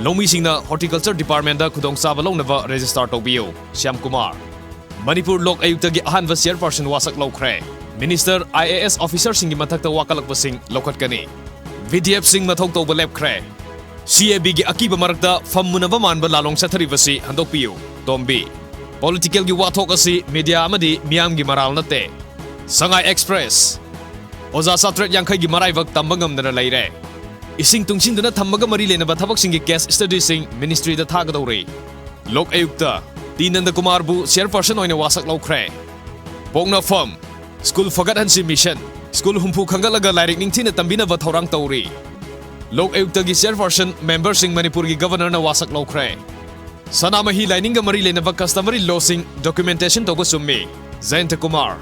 ꯂꯧꯃꯤꯁꯤꯡꯅ Horticulture Departmentꯗ ꯈꯨꯗꯣꯡꯆꯥꯕ ꯂꯧꯅꯕ register ꯇꯧꯕꯤꯌꯨ꯫ ꯁ꯭ꯌꯥꯝ ꯀꯨꯃꯥꯔ꯫ ꯃꯅꯤꯄꯨꯔ ꯂꯣꯛ ꯑꯌꯨꯛꯇꯒꯤ ꯑꯍꯥꯟꯕ chairperson ꯋꯥꯁꯛ ꯂꯧꯈ꯭ꯔꯦ꯫ Minister, I A S officerꯁꯤꯡꯒꯤ ꯃꯊꯛꯇ ꯋꯥꯀꯠꯂꯛꯄꯁꯤꯡ ꯂꯧꯈꯠꯀꯅꯤ꯫ V D Fꯁꯤꯡ ꯃꯊꯧ ꯇꯧꯕ ꯂꯦꯞꯈ꯭ꯔꯦ꯫ C A Bꯒꯤ ꯑꯀꯤꯕ ꯃꯔꯛꯇ ꯐꯝ ꯃꯨꯅꯕ ꯃꯥꯟꯕ ꯂꯥꯂꯣꯡ ꯆꯠꯊꯔꯤꯕꯁꯤ ꯍꯟꯗꯣꯛꯄꯤꯌꯨ꯫ ꯇꯣꯝꯕꯤ꯫ Politicalꯒꯤ ꯋꯥꯊꯣꯛ ꯑꯁꯤ media ꯑꯃꯗꯤ ꯃꯤꯌꯥꯝꯒꯤ ꯃꯔꯥꯜ ꯅꯠꯇꯦ꯫ ꯁꯉꯥꯏ Express꯫ ꯑꯣꯖꯥ ꯆꯥꯇ꯭ꯔꯦꯠ ꯌꯥꯡꯈꯩꯒꯤ ꯃꯔꯥꯏꯕꯛ ꯇꯝꯕ ꯉꯝꯗꯅ ꯂꯩꯔꯦ꯫ ꯏꯁꯤꯡ ꯇꯨꯡꯁꯤꯟꯗꯨꯅ ꯊꯝꯕꯒ ꯃꯔꯤ ꯂꯩꯅꯕ ꯊꯕꯛꯁꯤꯡꯒꯤ case studyꯁꯤꯡ ministryꯗ ꯊꯥꯒꯗꯧꯔꯤ꯫ ꯂꯣꯛ ꯑꯌꯨꯛꯇ ꯇꯤ ꯅꯟꯗꯀꯨꯃꯥꯔꯕꯨ chairperson ꯑꯣꯏꯅ ꯋꯥꯁꯛ ꯂꯧꯈ꯭ꯔꯦ꯫ ꯄꯣꯛꯅꯐꯝ꯫ School ꯐꯒꯠꯍꯟꯁꯤ mission꯫ School ꯍꯨꯝꯐꯨ ꯈꯟꯒꯠꯂꯒ ꯂꯥꯏꯔꯤꯛ ꯅꯤꯡꯊꯤꯅ ꯇꯝꯕꯤꯅꯕ ꯊꯧꯔꯥꯡ ꯇꯧꯔꯤ꯫ ꯂꯣꯛ ꯑꯌꯨꯛꯇꯒꯤ chairperson memberꯁꯤꯡ ꯃꯅꯤꯄꯨꯔꯒꯤ Governorꯅ ꯋꯥꯁꯛ ꯂꯧꯈ꯭ꯔꯦ꯫ ꯁꯅꯥꯃꯍꯤ ꯂꯥꯏꯅꯤꯡꯒ ꯃꯔꯤ ꯂꯩꯅꯕ customary lawꯁꯤꯡ documentation ꯇꯧꯕ ꯆꯨꯝꯃꯤ꯫ ꯖꯌꯟꯇ Kumar.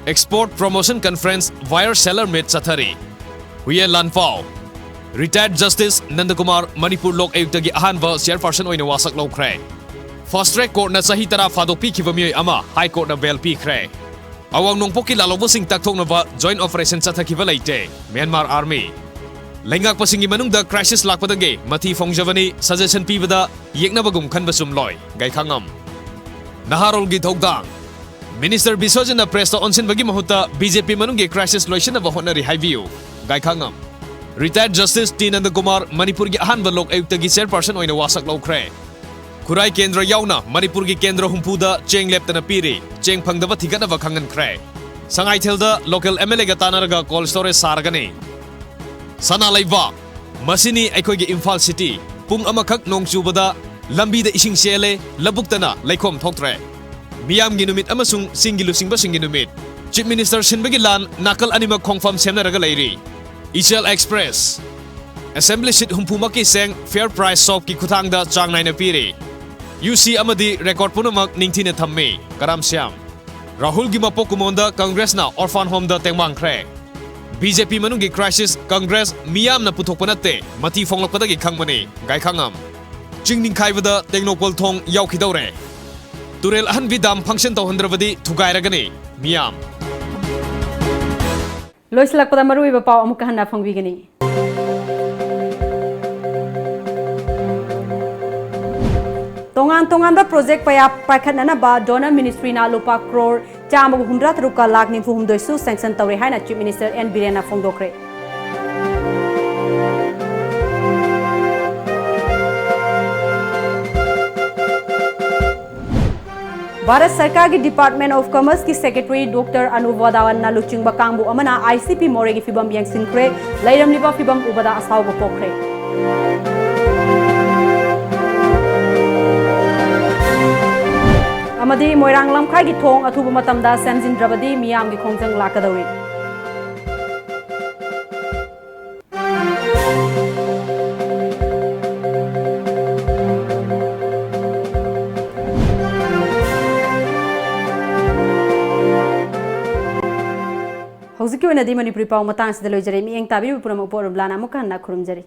Export Promotion Conference, Buyer Seller Meet ꯆꯠꯊꯔꯤ꯫ ꯍꯨꯌꯦꯟ ꯂꯥꯟꯐꯥꯎ꯫ Retired Justice ꯅꯟꯗꯀꯨꯃꯥꯔ ꯃꯅꯤꯄꯨꯔ ꯂꯣꯛ ꯑꯌꯨꯛꯇꯒꯤ ꯑꯍꯥꯟꯕ chairperson ꯑꯣꯏꯅ ꯋꯥꯁꯛ ꯂꯧꯈ꯭ꯔꯦ꯫ Fast Track Courtꯅ ꯆꯍꯤ ꯇꯔꯥ ꯐꯥꯗꯣꯛ ꯄꯤꯈꯤꯕ ꯃꯤꯑꯣꯏ ꯑꯃ High Courtꯅ bail ꯄꯤꯈ꯭ꯔꯦ꯫ ꯑꯋꯥꯡ ꯅꯣꯡꯄꯣꯛꯀꯤ ꯂꯥꯜꯍꯧꯕꯁꯤꯡ ꯇꯛꯊꯣꯛꯅꯕ joint operation ꯆꯠꯊꯈꯤꯕ ꯂꯩꯇꯦ꯫ Myanmar Army꯫ ꯂꯩꯉꯥꯛꯄꯁꯤꯡꯒꯤ ꯃꯅꯨꯡꯗ crisis ꯂꯥꯛꯄꯗꯒꯤ ꯃꯊꯤ ꯐꯣꯡꯖꯕꯅꯤ, suggestion ꯄꯤꯕꯗ ꯌꯦꯛꯅꯕꯒꯨꯝ ꯈꯟꯕ ꯆꯨꯝꯂꯣꯏ꯫ ꯒꯥꯏꯈꯥꯉꯝ꯫ ꯅꯍꯥꯔꯣꯜꯒꯤ ꯊꯧꯗꯥꯡ꯫ Minister ꯕꯤꯁ꯭ꯋꯖꯤꯠꯅ pressꯇ ꯑꯣꯟꯁꯤꯟꯕꯒꯤ ꯃꯍꯨꯠꯇ BJP ꯃꯅꯨꯡꯒꯤ crisis ꯂꯣꯏꯁꯤꯟꯅꯕ ꯍꯣꯠꯅꯔꯤ ꯍꯥꯏꯕꯤꯌꯨ꯫ ꯒꯥꯏꯈꯥꯉꯝ꯫ Retired Justice ꯇꯤ ꯅꯟꯗꯀꯨꯃꯥꯔ ꯃꯅꯤꯄꯨꯔꯒꯤ ꯑꯍꯥꯟꯕ ꯂꯣꯛ ꯑꯌꯨꯛꯇꯒꯤ chairperson ꯑꯣꯏꯅ ꯋꯥꯁꯛ ꯂꯧꯈ꯭ꯔꯦ꯫ ꯈꯨꯔꯥꯏ ꯀꯦꯟꯗ꯭ꯔ ꯌꯥꯎꯅ ꯃꯅꯤꯄꯨꯔꯒꯤ ꯀꯦꯟꯗ꯭ꯔ ꯍꯨꯝꯐꯨꯗ ꯆꯦꯡ ꯂꯦꯞꯇꯅ ꯄꯤꯔꯤ꯫ ꯆꯦꯡ ꯐꯪꯗꯕ ꯊꯤꯒꯠꯅꯕ ꯈꯪꯍꯟꯈ꯭ꯔꯦ꯫ ꯁꯉꯥꯏꯊꯦꯜꯗ local MLAꯒ ꯇꯥꯟꯅꯔꯒ cold storage ꯁꯥꯔꯒꯅꯤ꯫ ꯁꯅꯥ ꯂꯩꯕꯥꯛ꯫ ꯃꯁꯤꯅꯤ ꯑꯩꯈꯣꯏꯒꯤ ꯏꯝꯐꯥꯜ city꯫ ꯄꯨꯡ ꯑꯃꯈꯛ ꯅꯣꯡ ꯆꯨꯕꯗ ꯂꯝꯕꯤꯗ ꯏꯁꯤꯡ ꯆꯦꯜꯂꯦ, ꯂꯧꯕꯨꯛꯇꯅ ꯂꯩꯈꯣꯝ ꯊꯣꯛꯇ꯭ꯔꯦ꯫ ꯃꯤꯌꯥꯝꯒꯤ ꯅꯨꯃꯤꯠ ꯑꯃꯁꯨꯡ ꯆꯤꯡꯒꯤ ꯂꯨꯆꯤꯡꯕꯁꯤꯡꯒꯤ ꯅꯨꯃꯤꯠ꯫ Chief Minister ꯁꯤꯟꯕꯒꯤ ꯂꯥꯟ ꯅꯥꯀꯜ ꯑꯅꯤꯃꯛ ꯈꯣꯡꯐꯝ ꯁꯦꯝꯅꯔꯒ ꯂꯩꯔꯤ꯫ ꯏꯆꯦꯜ Express꯫ Assembly seat ꯍꯨꯝꯐꯨꯃꯛꯀꯤ ꯆꯦꯡ Fair Price Shopꯀꯤ ꯈꯨꯠꯊꯥꯡꯗ ꯆꯥꯡ ꯅꯥꯏꯅ ꯄꯤꯔꯤ꯫ UC ꯑꯃꯗꯤ record ꯄꯨꯝꯅꯃꯛ ꯅꯤꯡꯊꯤꯅ ꯊꯝꯃꯤ꯫ ꯀꯔꯥꯝ ꯁ꯭ꯌꯥꯝ꯫ ꯔꯥꯍꯨꯜꯒꯤ ꯃꯄꯣꯛ ꯀꯨꯝꯑꯣꯟꯗ Congressꯅ orphan homeꯗ ꯇꯦꯡꯕꯥꯡꯈ꯭ꯔꯦ꯫ BJP ꯃꯅꯨꯡꯒꯤ crisis Congress ꯃꯤꯌꯥꯝꯅ ꯄꯨꯊꯣꯛꯄ ꯅꯠꯇꯦ, ꯃꯊꯤ ꯐꯣꯡꯂꯛꯄꯗꯒꯤ ꯈꯪꯕꯅꯤ꯫ ꯒꯥꯏꯈꯥꯉꯝ꯫ ꯆꯤꯡ ꯅꯤꯡꯈꯥꯏꯕꯗ ꯇꯦꯡꯅꯧꯄꯜ ꯊꯣꯡ ꯌꯥꯎꯈꯤꯗꯧꯔꯦ꯫ ꯇꯨꯔꯦꯜ ꯑꯍꯟꯕꯤ dam function ꯇꯧꯍꯟꯗ꯭ꯔꯕꯗꯤ ꯊꯨꯒꯥꯏꯔꯒꯅꯤ꯫ ꯃꯤꯌꯥꯝ꯫ ꯂꯣꯏꯁꯤꯜꯂꯛꯄꯗ ꯃꯔꯨꯑꯣꯏꯕ ꯄꯥꯎ ꯑꯃꯨꯛꯀ ꯍꯟꯅ ꯐꯣꯡꯕꯤꯒꯅꯤ꯫ ꯇꯣꯉꯥꯟ ꯇꯣꯉꯥꯟꯕ project ꯀꯌꯥ ꯄꯥꯏꯈꯠꯅꯅꯕ Donor Ministryꯅ ꯂꯨꯄꯥ ꯀ꯭ꯔꯣꯔ ꯆꯥꯝꯃꯒ ꯍꯨꯝꯗ꯭ꯔꯥ ꯇꯔꯨꯛꯀ ꯂꯥꯈ ꯅꯤꯐꯨ ꯍꯨꯝꯗꯣꯏꯁꯨ sanction ꯇꯧꯔꯦ ꯍꯥꯏꯅ Chief Minister ꯑꯦꯟ ꯕꯤꯔꯦꯟꯅ ꯐꯣꯡꯗꯣꯛꯈ꯭ꯔꯦ꯫ ꯚꯥꯔꯠ ꯁꯔꯀꯥꯔꯒꯤ Department of Commerceꯀꯤ Secretary Doctor Anup ꯋꯥꯙꯋꯟꯅ ꯂꯨꯆꯤꯡꯕ ꯀꯥꯡꯕꯨ ꯑꯃꯅ ICP ꯃꯣꯔꯦꯒꯤ ꯐꯤꯕꯝ ꯌꯦꯡꯁꯤꯟꯈ꯭ꯔꯦ꯫ ꯂꯩꯔꯝꯂꯤꯕ ꯐꯤꯕꯝ ꯎꯕꯗ ꯑꯁꯥꯎꯕ ꯄꯣꯛꯈ꯭ꯔꯦ꯫ ꯑꯃꯗꯤ ꯃꯣꯏꯔꯥꯡ ꯂꯝꯈꯥꯏꯒꯤ ꯊꯣꯡ ꯑꯊꯨꯕ ꯃꯇꯝꯗ ꯁꯦꯝꯖꯤꯟꯗ꯭ꯔꯕꯗꯤ ꯃꯤꯌꯥꯝꯒꯤ ꯈꯣꯡꯖꯪ ꯂꯥꯛꯀꯗꯧꯔꯤ꯫ ꯍꯧꯖꯤꯛꯀꯤ ꯑꯣꯏꯅꯗꯤ ꯃꯅꯤꯄꯨꯔꯤ ꯄꯥꯎ ꯃꯇꯥꯡꯁꯤꯗ ꯂꯣꯏꯖꯔꯦ꯫ ꯃꯤꯠꯌꯦꯡ ꯇꯥꯕꯤꯔꯤꯕ ꯄꯨꯝꯅꯃꯛꯄꯨ ꯑꯔꯨꯕꯂꯥꯅ ꯑꯃꯨꯛꯀ ꯍꯟꯅ ꯈꯨꯔꯨꯝꯖꯔꯤ꯫